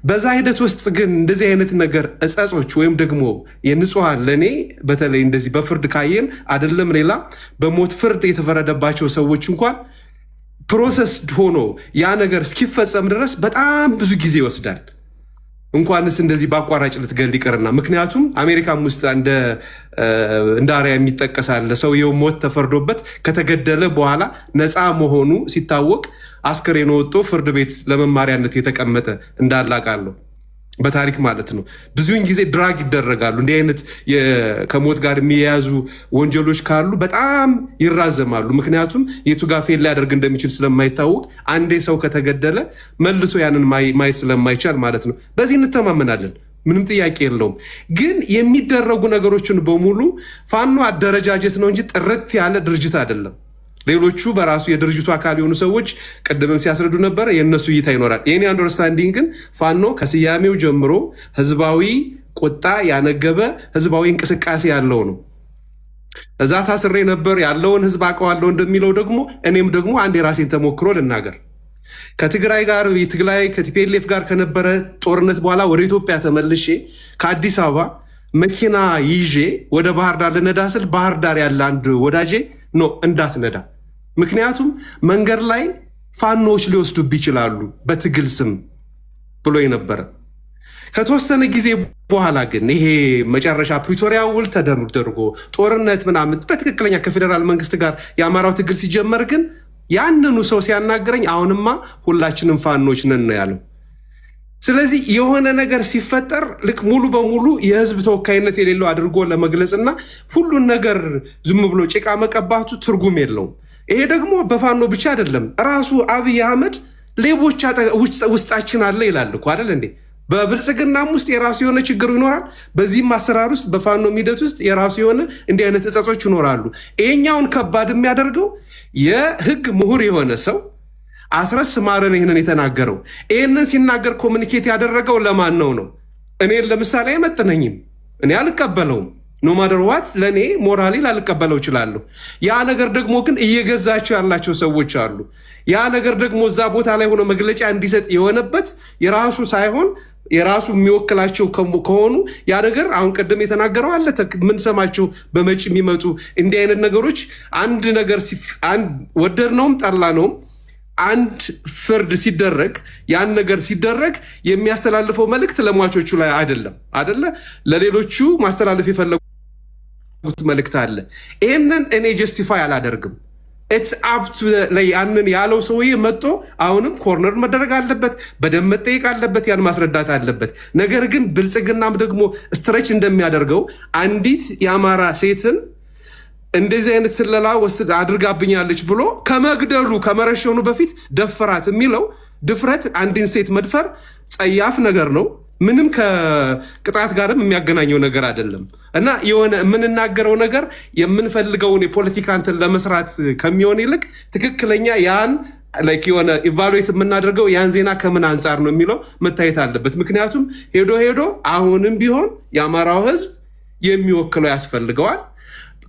በዛ ሂደት ውስጥ ግን እንደዚህ አይነት ነገር እጸጾች ወይም ደግሞ የንጹሐን፣ ለእኔ በተለይ እንደዚህ በፍርድ ካየን አይደለም ሌላ፣ በሞት ፍርድ የተፈረደባቸው ሰዎች እንኳን process ሆኖ ያ ነገር እስኪፈጸም ድረስ በጣም ብዙ ጊዜ ይወስዳል። እንኳንስ እንደዚህ በአቋራጭ ልትገል ይቅርና፣ ምክንያቱም አሜሪካም ውስጥ እንደ አርአያ የሚጠቀስ አለ። ሰውየው ሞት ተፈርዶበት ከተገደለ በኋላ ነፃ መሆኑ ሲታወቅ አስከሬኑ ወጥቶ ፍርድ ቤት ለመማሪያነት የተቀመጠ እንዳለ አውቃለሁ። በታሪክ ማለት ነው። ብዙውን ጊዜ drag ይደረጋሉ። እንዲህ አይነት ከሞት ጋር የሚያያዙ ወንጀሎች ካሉ በጣም ይራዘማሉ። ምክንያቱም የቱ ጋር fail ሊያደርግ እንደሚችል ስለማይታወቅ፣ አንዴ ሰው ከተገደለ መልሶ ያንን ማየት ስለማይቻል ማለት ነው። በዚህ እንተማመናለን። ምንም ጥያቄ የለውም። ግን የሚደረጉ ነገሮችን በሙሉ ፋኖ አደረጃጀት ነው እንጂ ጥርት ያለ ድርጅት አይደለም። ሌሎቹ በራሱ የድርጅቱ አካል የሆኑ ሰዎች ቅድምም ሲያስረዱ ነበረ። የእነሱ እይታ ይኖራል። የኔ understanding ግን ፋኖ ከስያሜው ጀምሮ ህዝባዊ ቁጣ ያነገበ፣ ህዝባዊ እንቅስቃሴ ያለው ነው። እዛ ታስሬ ነበር፣ ያለውን ህዝብ አውቀዋለሁ እንደሚለው ደግሞ እኔም ደግሞ አንድ የራሴን ተሞክሮ ልናገር። ከትግራይ ጋር፣ የትግራይ ከ TPLF ጋር ከነበረ ጦርነት በኋላ ወደ ኢትዮጵያ ተመልሼ ከአዲስ አበባ መኪና ይዤ ወደ ባህር ዳር ልነዳ ስል ባህር ዳር ያለ አንድ ወዳጄ "No፣ እንዳትነዳ፣ ምክንያቱም መንገድ ላይ ፋኖዎች ሊወስዱብህ ይችላሉ በትግል ስም" ብሎ ነበረ። ከተወሰነ ጊዜ በኋላ ግን ይሄ መጨረሻ ፕሪቶሪያ ውል ተደርጎ ጦርነት ምናምን በትክክለኛ ከፌዴራል መንግስት ጋር የአማራው ትግል ሲጀመር ግን ያንኑ ሰው ሲያናግረኝ "አሁንማ ሁላችንም ፋኖች ነን" ነው ያለው። ስለዚህ የሆነ ነገር ሲፈጠር ልክ ሙሉ በሙሉ የህዝብ ተወካይነት የሌለው አድርጎ ለመግለጽና ሁሉን ነገር ዝም ብሎ ጭቃ መቀባቱ ትርጉም የለውም። ይሄ ደግሞ በፋኖ ብቻ አይደለም። ራሱ አብይ አህመድ ሌቦች ውስጣችን አለ ይላል እኮ፣ አይደል እንዴ? በብልጽግናም ውስጥ የራሱ የሆነ ችግሩ ይኖራል። በዚህም አሰራር ውስጥ፣ በፋኖ ሂደት ውስጥ የራሱ የሆነ እንዲህ አይነት እጸጾች ይኖራሉ። ይሄኛውን ከባድ የሚያደርገው የህግ ምሁር የሆነ ሰው አስረስ ማረን ይህንን የተናገረው፣ ይህንን ሲናገር communicate ያደረገው ለማን ነው ነው? እኔን ለምሳሌ አይመጥነኝም። እኔ አልቀበለውም። No matter what ለእኔ morally ላልቀበለው እችላለሁ። ያ ነገር ደግሞ ግን እየገዛቸው ያላቸው ሰዎች አሉ። ያ ነገር ደግሞ እዛ ቦታ ላይ ሆኖ መግለጫ እንዲሰጥ የሆነበት የራሱ ሳይሆን የራሱ የሚወክላቸው ከሆኑ ያ ነገር አሁን ቅድም የተናገረው አለ፣ የምንሰማቸው በመጪ የሚመጡ እንዲህ አይነት ነገሮች፣ አንድ ነገር ወደድነውም ጠላነውም አንድ ፍርድ ሲደረግ፣ ያን ነገር ሲደረግ የሚያስተላልፈው መልእክት ለሟቾቹ ላይ አይደለም፣ አደለ? ለሌሎቹ ማስተላለፍ የፈለጉት መልእክት አለ። ይህንን እኔ justify አላደርግም። It's up to ያንን ያለው ሰውዬ መጥቶ አሁንም corner መደረግ አለበት፣ በደንብ መጠየቅ አለበት፣ ያን ማስረዳት አለበት። ነገር ግን ብልጽግናም ደግሞ stretch እንደሚያደርገው አንዲት የአማራ ሴትን እንደዚህ አይነት ስለላ ወስድ አድርጋብኛለች ብሎ ከመግደሉ፣ ከመረሸኑ በፊት ደፈራት የሚለው ድፍረት፣ አንድን ሴት መድፈር ጸያፍ ነገር ነው። ምንም ከቅጣት ጋርም የሚያገናኘው ነገር አይደለም። እና የሆነ የምንናገረው ነገር የምንፈልገውን የፖለቲካ እንትን ለመስራት ከሚሆን ይልቅ ትክክለኛ ያን like የሆነ evaluate የምናደርገው ያን ዜና ከምን አንጻር ነው የሚለው መታየት አለበት። ምክንያቱም ሄዶ ሄዶ አሁንም ቢሆን የአማራው ሕዝብ የሚወክለው ያስፈልገዋል።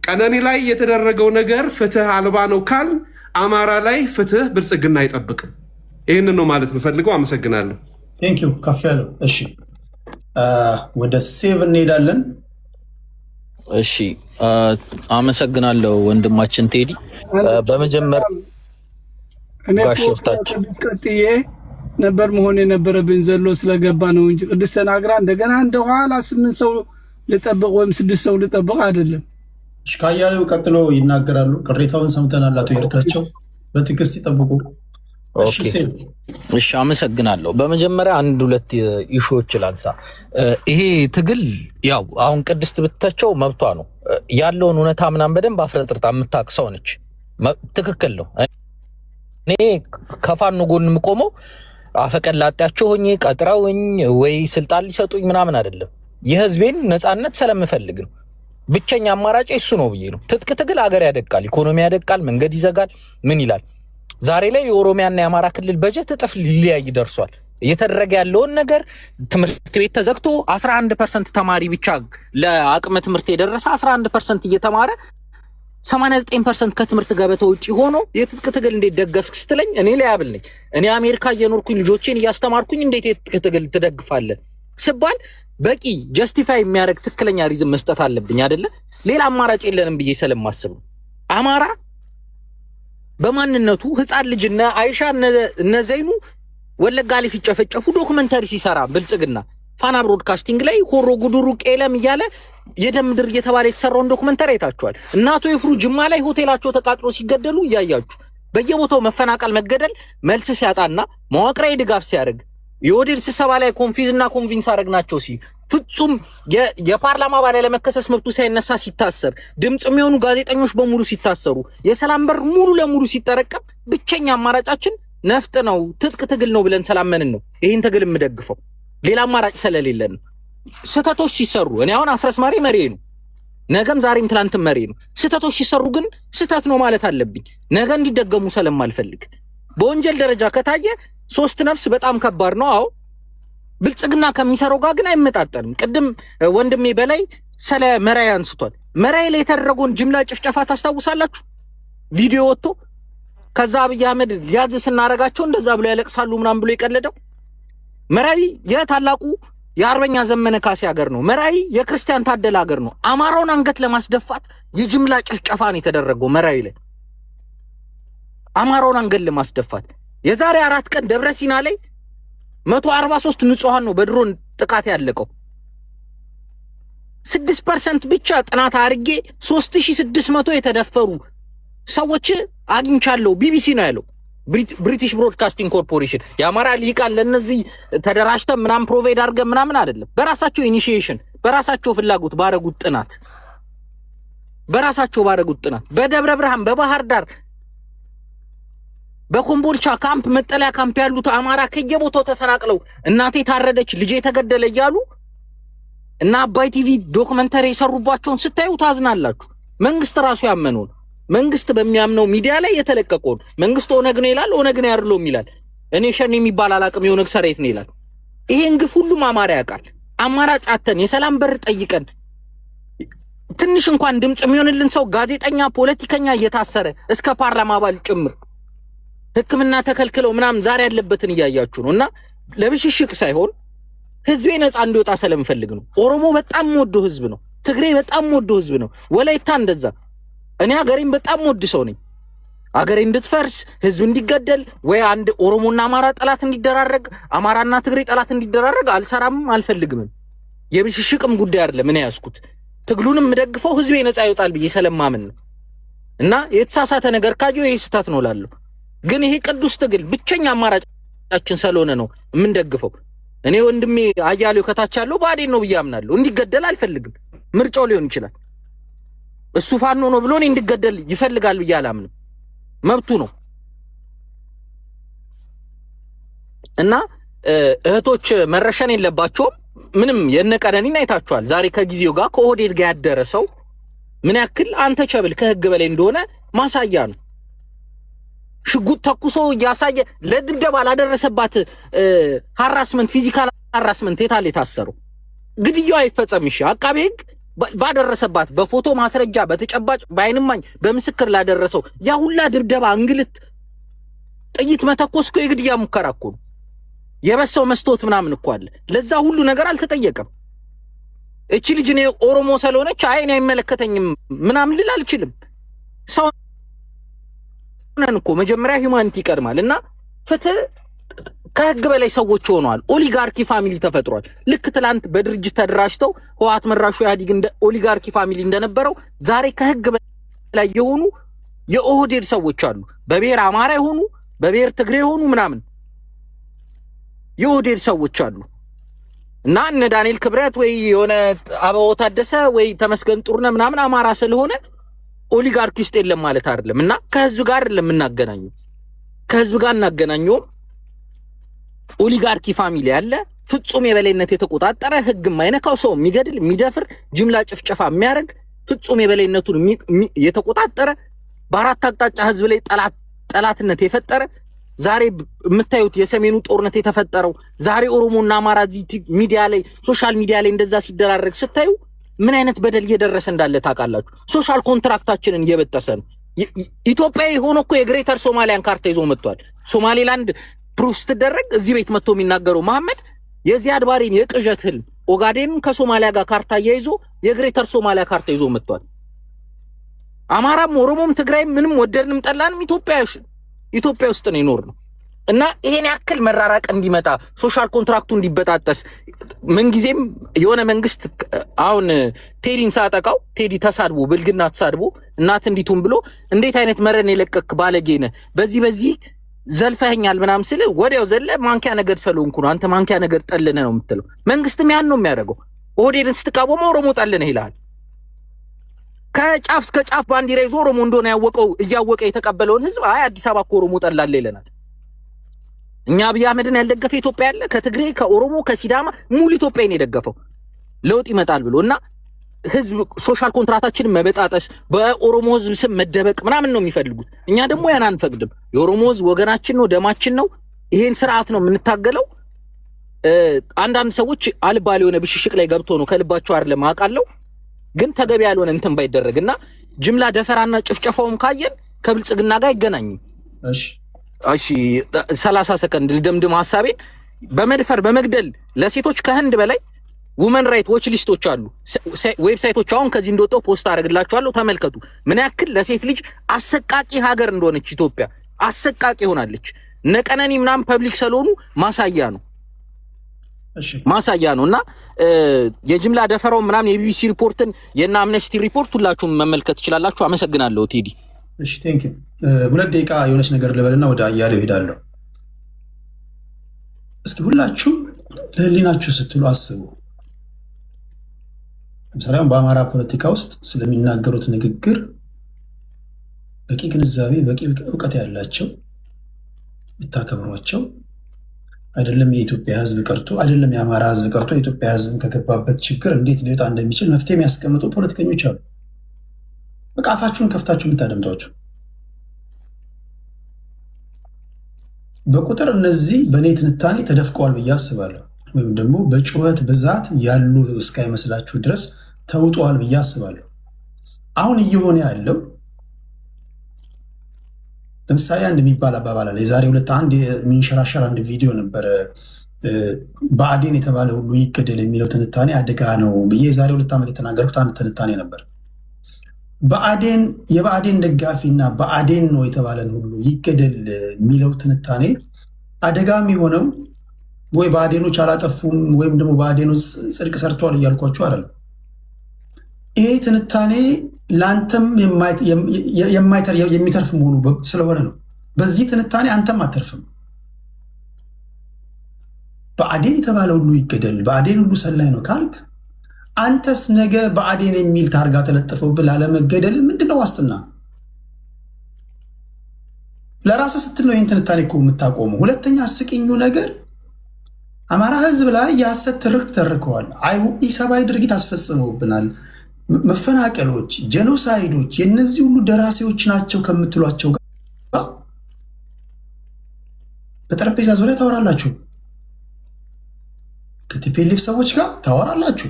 ቀነኒ ላይ የተደረገው ነገር ፍትህ አልባ ነው ካል አማራ ላይ ፍትህ ብልጽግና አይጠብቅም። ይህንን ነው ማለት የምፈልገው። አመሰግናለሁ። Thank you ከፍ ያለው። እሺ፣ ወደ ሴቭ እንሄዳለን። እሺ፣ አመሰግናለሁ ወንድማችን ቴዲ። በመጀመር እኔ ጋሽ ይፍታቸው። ቅዱስ ቀጥዬ ነበር መሆን የነበረብኝ፣ ዘሎ ስለገባ ነው እንጂ ቅዱስ ተናግራ እንደገና እንደ ኋላ ስምንት ሰው ልጠብቅ ወይም ስድስት ሰው ልጠብቅ አይደለም። እሺ፣ ከአያሌው ቀጥሎ ይናገራሉ። ቅሬታውን ሰምተናል። አቶ ይርታቸው በትዕግስት ይጠብቁ። እሺ። Okay። ሴቭ። እሺ፣ አመሰግናለሁ። በመጀመሪያ አንድ ሁለት issue ዎች ላንሳ። ይሄ ትግል ያው አሁን ቅድስት ብትተቸው መብቷ ነው። ያለውን እውነታ ምናምን በደንብ አፍረጥርጣ የምታውቅ ሰው ነች። ትክክል ነው። እኔ ከፋኖ ጎን የምቆመው አፈቀላጤያቸው ሆኜ፣ ቀጥረውኝ ወይ ስልጣን ሊሰጡኝ ምናምን አይደለም። የህዝቤን ነፃነት ስለምፈልግ ነው። ብቸኛ አማራጭ እሱ ነው ብዬ ነው። ትጥቅ ትግል አገር ያደቃል፣ ኢኮኖሚ ያደቃል፣ መንገድ ይዘጋል፣ ምን ይላል። ዛሬ ላይ የኦሮሚያና የአማራ ክልል በጀት እጥፍ ሊለያይ ደርሷል። እየተደረገ ያለውን ነገር ትምህርት ቤት ተዘግቶ 11% ተማሪ ብቻ፣ ለአቅመ ትምህርት የደረሰ 11% እየተማረ 89% ከትምህርት ገበታ ውጭ ሆኖ የትጥቅ ትግል እንዴት ደገፍክ ስትለኝ እኔ liable ነኝ። እኔ አሜሪካ እየኖርኩኝ ልጆቼን እያስተማርኩኝ እንዴት የትጥቅ ትግል ትደግፋለህ ስባል በቂ justify የሚያደርግ ትክክለኛ reason መስጠት አለብኝ አይደለ? ሌላ አማራጭ የለንም ብዬ ስለማስብ ነው። አማራ በማንነቱ ህፃን ልጅ እነ አይሻ እነ ዘይኑ ወለጋ ላይ ሲጨፈጨፉ documentary ሲሰራ ብልጽግና ፋና ብሮድካስቲንግ ላይ ሆሮ ጉዱሩ ቄለም እያለ የደም ምድር እየተባለ የተሰራውን documentary አይታችኋል። እነ አቶ ይፍሩ ጅማ ላይ ሆቴላቸው ተቃጥሎ ሲገደሉ እያያችሁ፣ በየቦታው መፈናቀል፣ መገደል መልስ ሲያጣና መዋቅራዊ ድጋፍ ሲያደርግ፣ የኦህዴድ ስብሰባ ላይ confuse እና convince አደረግናቸው ሲል፣ ፍጹም የፓርላማ አባል ያለመከሰስ መብቱ ሳይነሳ ሲታሰር፣ ድምፅ የሚሆኑ ጋዜጠኞች በሙሉ ሲታሰሩ፣ የሰላም በር ሙሉ ለሙሉ ሲጠረቀም ብቸኛ አማራጫችን ነፍጥ ነው፣ ትጥቅ ትግል ነው ብለን ስላመንን ነው ይህን ትግል የምደግፈው። ሌላ አማራጭ ስለሌለን ነው። ስህተቶች ሲሰሩ እኔ አሁን አስረስ ማሬ መሪ ነው። ነገም ዛሬም ትላንትም መሪ ነው። ስህተቶች ሲሰሩ ግን ስህተት ነው ማለት አለብኝ፣ ነገ እንዲደገሙ ስለማልፈልግ። በወንጀል ደረጃ ከታየ ሶስት ነፍስ በጣም ከባድ ነው። አዎ፣ ብልጽግና ከሚሰራው ጋር ግን አይመጣጠንም። ቅድም ወንድሜ በላይ ስለ መራይ አንስቷል። መራይ ላይ የተደረገውን ጅምላ ጭፍጨፋ ታስታውሳላችሁ? ቪዲዮ ወጥቶ ከዛ አብይ አህመድ ያዝ ስናረጋቸው እንደዛ ብሎ ያለቅሳሉ ምናምን ብሎ የቀለደው። መራይ የታላቁ የአርበኛ ዘመነ ካሴ ሀገር ነው። መራይ የክርስቲያን ታደለ ሀገር ነው። አማራውን አንገት ለማስደፋት የጅምላ ጭፍጨፋ ነው የተደረገው መራይ ላይ፣ አማራውን አንገት ለማስደፋት። የዛሬ 4 ቀን ደብረ ሲና ላይ 143 ንጹሐን ነው በድሮን ጥቃት ያለቀው። 6% ብቻ ጥናት አድርጌ 3600 የተደፈሩ ሰዎች አግኝቻለሁ። ቢቢሲ ነው ያለው፣ British Broadcasting Corporation። የአማራ ልሂቃን ለእነዚህ ተደራጅተን ምናምን provide አድርገን ምናምን አይደለም። በራሳቸው initiation፣ በራሳቸው ፍላጎት ባረጉት ጥናት፣ በራሳቸው ባረጉት ጥናት በደብረ ብርሃን፣ በባህር ዳር፣ በኮምቦልቻ ካምፕ፣ መጠለያ ካምፕ ያሉት አማራ ከየቦታው ተፈናቅለው እናቴ ታረደች፣ ልጄ ተገደለ እያሉ እና አባይ ቲቪ documentary የሰሩባቸውን ስታዩ ታዝናላችሁ። መንግስት ራሱ ያመነውን፣ መንግስት በሚያምነው ሚዲያ ላይ የተለቀቀውን፣ መንግስት ኦነግ ነው ይላል፣ ኦነግ ነው ያድሎም ይላል። እኔ ሸኔ የሚባል አላቅም፣ የኦነግ ሰራዊት ነው ይላል። ይሄን ግፍ ሁሉም አማራ ያውቃል። አማራጭ አተን የሰላም በር ጠይቀን ትንሽ እንኳን ድምፅ የሚሆንልን ሰው ጋዜጠኛ፣ ፖለቲከኛ እየታሰረ እስከ ፓርላማ አባል ጭምር ሕክምና ተከልክለው ምናምን ዛሬ ያለበትን እያያችሁ ነው። እና ለብሽሽቅ ሳይሆን ህዝቤ ነፃ እንዲወጣ ስለምፈልግ ነው። ኦሮሞ በጣም ወዶ ህዝብ ነው። ትግሬ በጣም ወዶ ህዝብ ነው። ወላይታ እንደዛ። እኔ ሀገሬን በጣም ወድ ሰው ነኝ። አገሬ እንድትፈርስ፣ ህዝብ እንዲገደል፣ ወይ አንድ ኦሮሞና አማራ ጠላት እንዲደራረግ፣ አማራና ትግሬ ጠላት እንዲደራረግ አልሰራም፣ አልፈልግምም። የብሽሽቅም ጉዳይ አይደለም። እኔ ያዝኩት ትግሉንም የምደግፈው ህዝቤ ነፃ ይወጣል ብዬ ስለማምን ነው። እና የተሳሳተ ነገር ካየሁ ይሄ ስህተት ነው እላለሁ። ግን ይሄ ቅዱስ ትግል ብቸኛ አማራጫችን ስለሆነ ነው የምንደግፈው። እኔ ወንድሜ አያሌው ከታች ያለው ብአዴን ነው ብዬ አምናለሁ። እንዲገደል አልፈልግም። ምርጫው ሊሆን ይችላል። እሱ ፋኖ ነው ብሎ እኔ እንዲገደል ይፈልጋል ብዬ አላምንም። መብቱ ነው። እና እህቶች መረሸን የለባቸውም። ምንም የነቀነኒን አይታችኋል። ዛሬ ከጊዜው ጋር ከኦህዴድ ጋር ያደረ ሰው ምን ያክል untouchable፣ ከህግ በላይ እንደሆነ ማሳያ ነው። ሽጉጥ ተኩሶ እያሳየ ለድብደባ ላደረሰባት harassment፣ physical harassment የታለ የታሰረው? ግድያው አይፈጸም። እሺ፣ አቃቤ ህግ ባደረሰባት በፎቶ ማስረጃ፣ በተጨባጭ በዓይን እማኝ በምስክር ላደረሰው ያ ሁላ ድብደባ፣ እንግልት፣ ጥይት መተኮስ እኮ የግድያ ሙከራ እኮ ነው። የበሰው መስታወት ምናምን እኮ አለ። ለዛ ሁሉ ነገር አልተጠየቀም። እቺ ልጅ እኔ ኦሮሞ ስለሆነች አይ እኔ አይመለከተኝም ምናምን ልል አልችልም። ሰው ነን እኮ፣ መጀመሪያ humanity ይቀድማል። እና ፍትህ ከህግ በላይ ሰዎች ሆነዋል። Oligarchy family ተፈጥሯል። ልክ ትላንት በድርጅት ተደራጅተው ህወሓት መራሹ ኢህአዴግ እንደ oligarchy family እንደነበረው ዛሬ ከህግ በላይ የሆኑ የኦህዴድ ሰዎች አሉ። በብሔር አማራ የሆኑ፣ በብሔር ትግሬ የሆኑ ምናምን የኦህዴድ ሰዎች አሉ። እና እነ ዳንኤል ክብረት ወይ የሆነ አበባው ታደሰ ወይ ተመስገን ጥሩነህ ምናምን አማራ ስለሆነ oligarchy ውስጥ የለም ማለት አይደለም። እና ከህዝብ ጋር አይደለም የምናገናኘው፣ ከህዝብ ጋር እናገናኘውም። Oligarchy family ያለ፣ ፍጹም የበላይነት የተቆጣጠረ፣ ህግ የማይነካው፣ ሰው የሚገድል፣ የሚደፍር፣ ጅምላ ጭፍጨፋ የሚያደርግ፣ ፍጹም የበላይነቱን የተቆጣጠረ፣ በአራት አቅጣጫ ህዝብ ላይ ጠላትነት የፈጠረ ዛሬ የምታዩት የሰሜኑ ጦርነት የተፈጠረው፣ ዛሬ ኦሮሞና አማራ እዚህ ሚዲያ ላይ፣ social media ላይ እንደዛ ሲደራረግ ስታዩ ምን አይነት በደል እየደረሰ እንዳለ ታውቃላችሁ። Social contract ኣችንን እየበጠሰ ነው። ኢትዮጵያዊ ሆኖ እኮ የ Greater ሶማሊያን ካርታ ይዞ መጥቷል። ሶማሌላንድ proof ስትደረግ እዚህ ቤት መጥቶ የሚናገረው መሐመድ የዚያድ ባሬን የቅዠት ህልም ኦጋዴንን ከሶማሊያ ጋር ካርታ እያይዞ የ Greater ሶማሊያ ካርታ ይዞ መጥቷል። አማራም ኦሮሞም ትግራይም ምንም ወደድንም ጠላንም ኢትዮጵያ ውስጥ ነው የኖርነው እና ይሄን ያክል መራራቅ እንዲመጣ፣ social contract ኡ እንዲበጣጠስ፣ ምንጊዜም የሆነ መንግስት፣ አሁን ቴዲን ሳጠቃው ቴዲ ተሳድቦ፣ ብልግና ተሳድቦ፣ እናት እንዲቱን ብሎ፣ እንዴት አይነት መረን የለቀክ ባለጌ ነህ፣ በዚህ በዚህ ዘልፈኸኛል ምናምን ስል ወዲያው ዘለ ማንኪያ ነገር ስለሆንኩ ነው፣ አንተ ማንኪያ ነገር ጠልነህ ነው የምትለው። መንግስትም ያን ነው የሚያደርገው። ኦህዴድን ስትቃወመው ኦሮሞ ጠልነህ ይልሃል። ከጫፍ እስከ ጫፍ ባንዲራ ይዞ ኦሮሞ እንደሆነ ያወቀው፣ እያወቀ የተቀበለውን ህዝብ አይ አዲስ አበባ እኮ ኦሮሞ ጠላለ ይለናል። እኛ አብይ አህመድን ያልደገፈ ኢትዮጵያ ያለ ከትግሬ፣ ከኦሮሞ፣ ከሲዳማ ሙሉ ኢትዮጵያን የደገፈው ለውጥ ይመጣል ብሎ። እና ህዝብ social contract ኣችንን መበጣጠስ፣ በኦሮሞ ህዝብ ስም መደበቅ ምናምን ነው የሚፈልጉት። እኛ ደግሞ ያን አንፈቅድም። የኦሮሞ ህዝብ ወገናችን ነው፣ ደማችን ነው። ይሄን ስርዓት ነው የምንታገለው። አንዳንድ ሰዎች አልባሌ የሆነ ብሽሽቅ ላይ ገብቶ ነው፣ ከልባቸው አይደለም አውቃለሁ። ግን ተገቢ ያልሆነ እንትን ባይደረግ እና ጅምላ ደፈራና ጭፍጨፋውም ካየን ከብልጽግና ጋር አይገናኝም። እሺ፣ 30 ሰከንድ ልደምድም ሀሳቤን። በመድፈር፣ በመግደል ለሴቶች ከህንድ በላይ women right watch list ኦች አሉ፣ website ኦች። አሁን ከዚህ እንደወጣው post አደርግላችኋለሁ፣ ተመልከቱ ምን ያክል ለሴት ልጅ አሰቃቂ ሀገር እንደሆነች። ኢትዮጵያ አሰቃቂ ሆናለች። ነቀነኒ ምናምን public ስለሆኑ ማሳያ ነው፣ ማሳያ ነው። እና የጅምላ ደፈራው ምናምን የቢቢሲ ሪፖርትን የነ አምነስቲ ሪፖርት ሁላችሁም መመልከት ትችላላችሁ። አመሰግናለሁ ቴዲ። እሺ፣ thank you። 2 ደቂቃ የሆነች ነገር ልበልና ወደ አያሌው እሄዳለሁ። እስኪ ሁላችሁም ለህሊናችሁ ስትሉ አስቡ። ለምሳሌ አሁን በአማራ ፖለቲካ ውስጥ ስለሚናገሩት ንግግር በቂ ግንዛቤ፣ በቂ እውቀት ያላቸው፣ የምታከብሯቸው፣ አይደለም የኢትዮጵያ ሕዝብ ቀርቶ፣ አይደለም የአማራ ሕዝብ ቀርቶ፣ የኢትዮጵያ ሕዝብ ከገባበት ችግር እንዴት ሊወጣ እንደሚችል መፍትሄ የሚያስቀምጡ ፖለቲከኞች አሉ። በቃ አፋችሁን ከፍታችሁ የምታደምጧቸው በቁጥር እነዚህ በእኔ ትንታኔ ተደፍቀዋል ብዬ አስባለሁ። ወይም ደግሞ በጩኸት ብዛት ያሉ እስካይመስላችሁ ድረስ ተውጠዋል ብዬ አስባለሁ። አሁን እየሆነ ያለው ለምሳሌ አንድ የሚባል አባባል አለ። የዛሬ ሁለት አንድ የሚንሸራሸር አንድ ቪዲዮ ነበረ። ብአዴን የተባለ ሁሉ ይገደል የሚለው ትንታኔ አደጋ ነው ብዬ የዛሬ 2 ዓመት የተናገርኩት አንድ ትንታኔ ነበር። ብአዴን፣ የብአዴን ደጋፊ እና ብአዴን ነው የተባለን ሁሉ ይገደል የሚለው ትንታኔ አደጋ የሚሆነው ወይ ብአዴኖች አላጠፉም ወይም ደግሞ ብአዴኖች ጽድቅ ሰርተዋል እያልኳቸው አይደለም። ይሄ ትንታኔ ለአንተም የሚተርፍ መሆኑ ስለሆነ ነው። በዚህ ትንታኔ አንተም አትተርፍም። ብአዴን የተባለ ሁሉ ይገደል፣ ብአዴን ሁሉ ሰላይ ነው ካልክ አንተስ ነገ ብአዴን የሚል ታርጋ ተለጥፈውብህ ላለመገደል ምንድነው ዋስትና? ለራስህ ስትል ነው ይህን ትንታኔ እኮ የምታቆመው። ሁለተኛ አስቂኙ ነገር አማራ ሕዝብ ላይ የሐሰት ትርክት ተርከዋል። ኢሰብአዊ ድርጊት አስፈጽመውብናል። መፈናቀሎች፣ genocide ኦች የእነዚህ ሁሉ ደራሲዎች ናቸው ከምትሏቸው ጋር በጠረጴዛ ዙሪያ ታወራላችሁ። ከ TPLF ሰዎች ጋር ታወራላችሁ።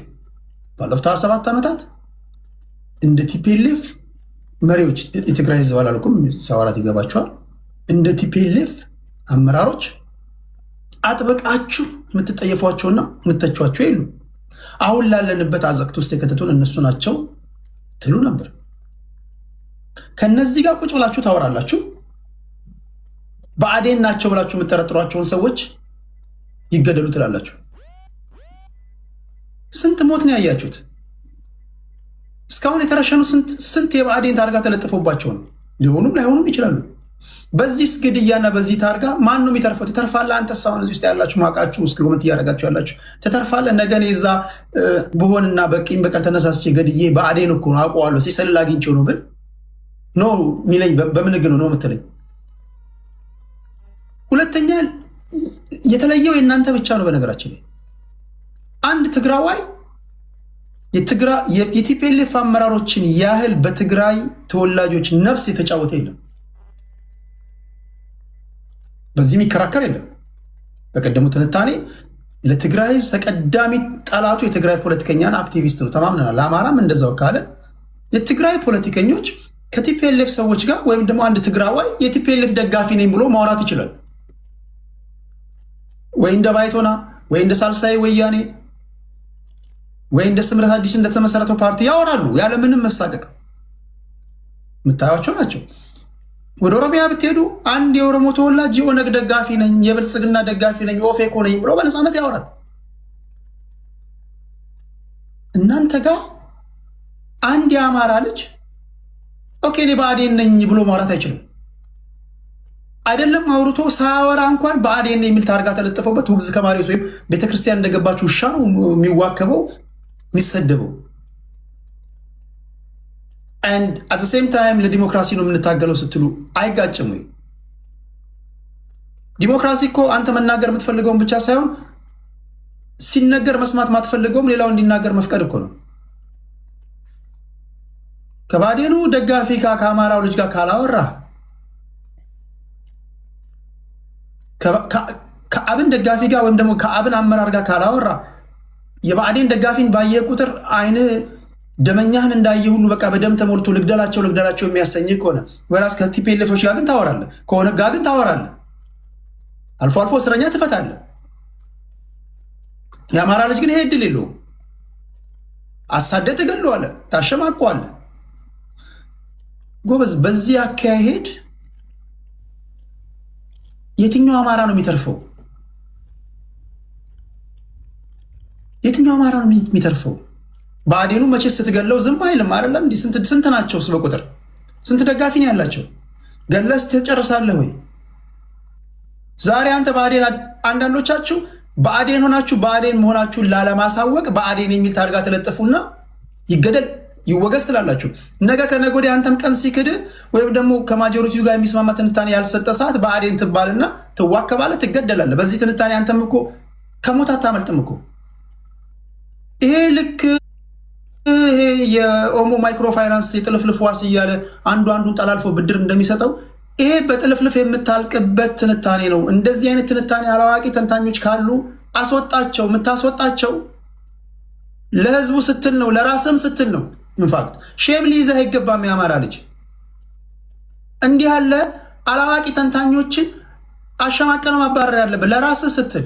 ባለፉት 27 ዓመታት እንደ TPLF መሪዎች፣ የትግራይ ህዝብ አላልኩም፣ ሳወራት ይገባችኋል። እንደ TPLF አመራሮች አጥብቃችሁ የምትጠየፏቸውና የምትተቿቸው የሉ። አሁን ላለንበት አዘቅት ውስጥ የከተቱን እነሱ ናቸው ትሉ ነበር። ከነዚህ ጋር ቁጭ ብላችሁ ታወራላችሁ። ብአዴን ናቸው ብላችሁ የምጠረጥሯቸውን ሰዎች ይገደሉ ትላላችሁ። ስንት ሞት ነው ያያችሁት? እስካሁን የተረሸኑ ስንት የብአዴን ታርጋ ተለጥፎባቸው ነው? ሊሆኑም ላይሆኑም ይችላሉ። በዚህ ግድያና በዚህ ታርጋ ማን ነው የሚተርፈው? ትተርፋለህ። አንተስ አሁን እዚህ ውስጥ ያላችሁ ማቃችሁ እስኪ comment እያደረጋችሁ ያላችሁ ትተርፋለህ። ነገ እኔ እዛ ብሆንና በቂም በቀል ተነሳስቼ ገድዬ ብአዴን እኮ ነው አውቀዋለሁ ሲሰልል አግኝቼው ነው ብል no የሚለኝ በምን ህግ ነው no የምትለኝ? ሁለተኛ የተለየው የእናንተ ብቻ ነው። በነገራችን ላይ አንድ ትግራዋይ የ TPLF አመራሮችን ያህል በትግራይ ተወላጆች ነፍስ የተጫወተ የለም። በዚህ የሚከራከር የለም። በቀደሙ ትንታኔ ለትግራይ ህዝብ ተቀዳሚ ጠላቱ የትግራይ ፖለቲከኛና አክቲቪስት ነው፣ ተማምነናል። ለአማራም እንደዛው ካለ የትግራይ ፖለቲከኞች ከ TPLF ሰዎች ጋር ወይም ደግሞ አንድ ትግራዋይ የ TPLF ደጋፊ ነኝ ብሎ ማውራት ይችላል። ወይ እንደ ባይቶና ወይ እንደ ሳልሳይ ወያኔ ወይ እንደ ስምረት አዲስ እንደተመሰረተው ፓርቲ ያወራሉ ያለምንም መሳቀቅ። የምታዩቸው ናቸው። ወደ ኦሮሚያ ብትሄዱ አንድ የኦሮሞ ተወላጅ የኦነግ ደጋፊ ነኝ፣ የብልጽግና ደጋፊ ነኝ፣ ኦፌኮ ነኝ ብሎ በነፃነት ያወራል። እናንተ ጋር አንድ የአማራ ልጅ okay እኔ ብአዴን ነኝ ብሎ ማውራት አይችልም። አይደለም አውርቶ ሳያወራ እንኳን ብአዴን የሚል ታርጋ ተለጥፎበት ውግዝ ከማሪዎስ ወይም ቤተክርስቲያን እንደገባች ውሻ ነው የሚዋከበው የሚሰደበው። And at the same time ለዲሞክራሲ ነው የምንታገለው ስትሉ አይጋጭም ወይ? ዲሞክራሲ እኮ አንተ መናገር የምትፈልገውን ብቻ ሳይሆን ሲነገር መስማት ማትፈልገውም ሌላው እንዲናገር መፍቀድ እኮ ነው። ከባዴኑ ደጋፊ ጋር ከአማራው ልጅ ጋር ካላወራ፣ ከአብን ደጋፊ ጋር ወይም ደግሞ ከአብን አመራር ጋር ካላወራ፣ የብአዴን ደጋፊን ባየ ቁጥር አይንህ ደመኛህን እንዳየ ሁሉ በቃ በደም ተሞልቶ ልግደላቸው ልግደላቸው የሚያሰኝ ከሆነ ወራስ ከ TPLF ኦች ጋር ግን ታወራለህ፣ ከኦነግ ጋር ግን ታወራለህ፣ አልፎ አልፎ እስረኛ ትፈታለህ። የአማራ ልጅ ግን ይሄ እድል የለውም። አሳደህ ትገለዋለህ፣ ታሸማቀዋለህ። ጎበዝ፣ በዚህ አካሄድ የትኛው አማራ ነው የሚተርፈው? የትኛው አማራ ነው የሚተርፈው? ብአዴኑ መቼ ስትገለው ዝም አይልም። አይደለም እንዲህ ስንት ናቸው? በቁጥር ስንት ደጋፊ ነው ያላቸው? ገለስ ትጨርሳለህ ወይ? ዛሬ አንተ ብአዴን፣ አንዳንዶቻችሁ ብአዴን ሆናችሁ ብአዴን መሆናችሁን ላለማሳወቅ ብአዴን የሚል ታርጋ ተለጥፉና ይገደል ይወገዝ ትላላችሁ። ነገ ከነገ ወዲያ አንተም ቀን ሲክድ ወይም ደግሞ ከ majority ው ጋር የሚስማማ ትንታኔ ያልሰጠ ሰዓት ብአዴን ትባልና ትዋከባለህ፣ ትገደላለህ። በዚህ ትንታኔ አንተም እኮ ከሞት አታመልጥም እኮ። ይሄ ልክ ይሄ የኦሞ ማይክሮ ፋይናንስ የጥልፍልፍ ዋስ እያለ አንዱ አንዱን ጠላልፎ ብድር እንደሚሰጠው ይሄ በጥልፍልፍ የምታልቅበት ትንታኔ ነው። እንደዚህ አይነት ትንታኔ አላዋቂ ተንታኞች ካሉ አስወጣቸው። የምታስወጣቸው ለህዝቡ ስትል ነው፣ ለራስም ስትል ነው። In fact shame ሊይዘህ አይገባም። የአማራ ልጅ እንዲህ ያለ አላዋቂ ተንታኞችን አሸማቀነው ማባረር ያለብህ ለራስህ ስትል።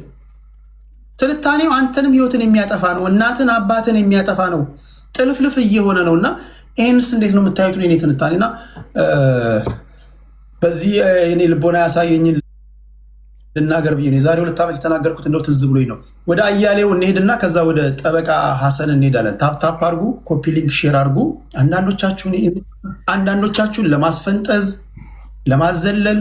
ትንታኔው አንተንም ህይወትን የሚያጠፋ ነው፣ እናትን አባትን የሚያጠፋ ነው። ጥልፍልፍ እየሆነ ነው። እና ይህንስ እንዴት ነው የምታዩት? የኔ ትንታኔ እና በዚህ የኔ ልቦና ያሳየኝን ልናገር ብዬ ነው። የዛሬ 2 ዓመት የተናገርኩት እንደው ትዝ ብሎኝ ነው። ወደ አያሌው እንሄድና ከዛ ወደ ጠበቃ ሀሰን እንሄዳለን። Tap tap አድርጉ፣ copy link share አድርጉ። አንዳንዶቻችሁን ለማስፈንጠዝ ለማዘለል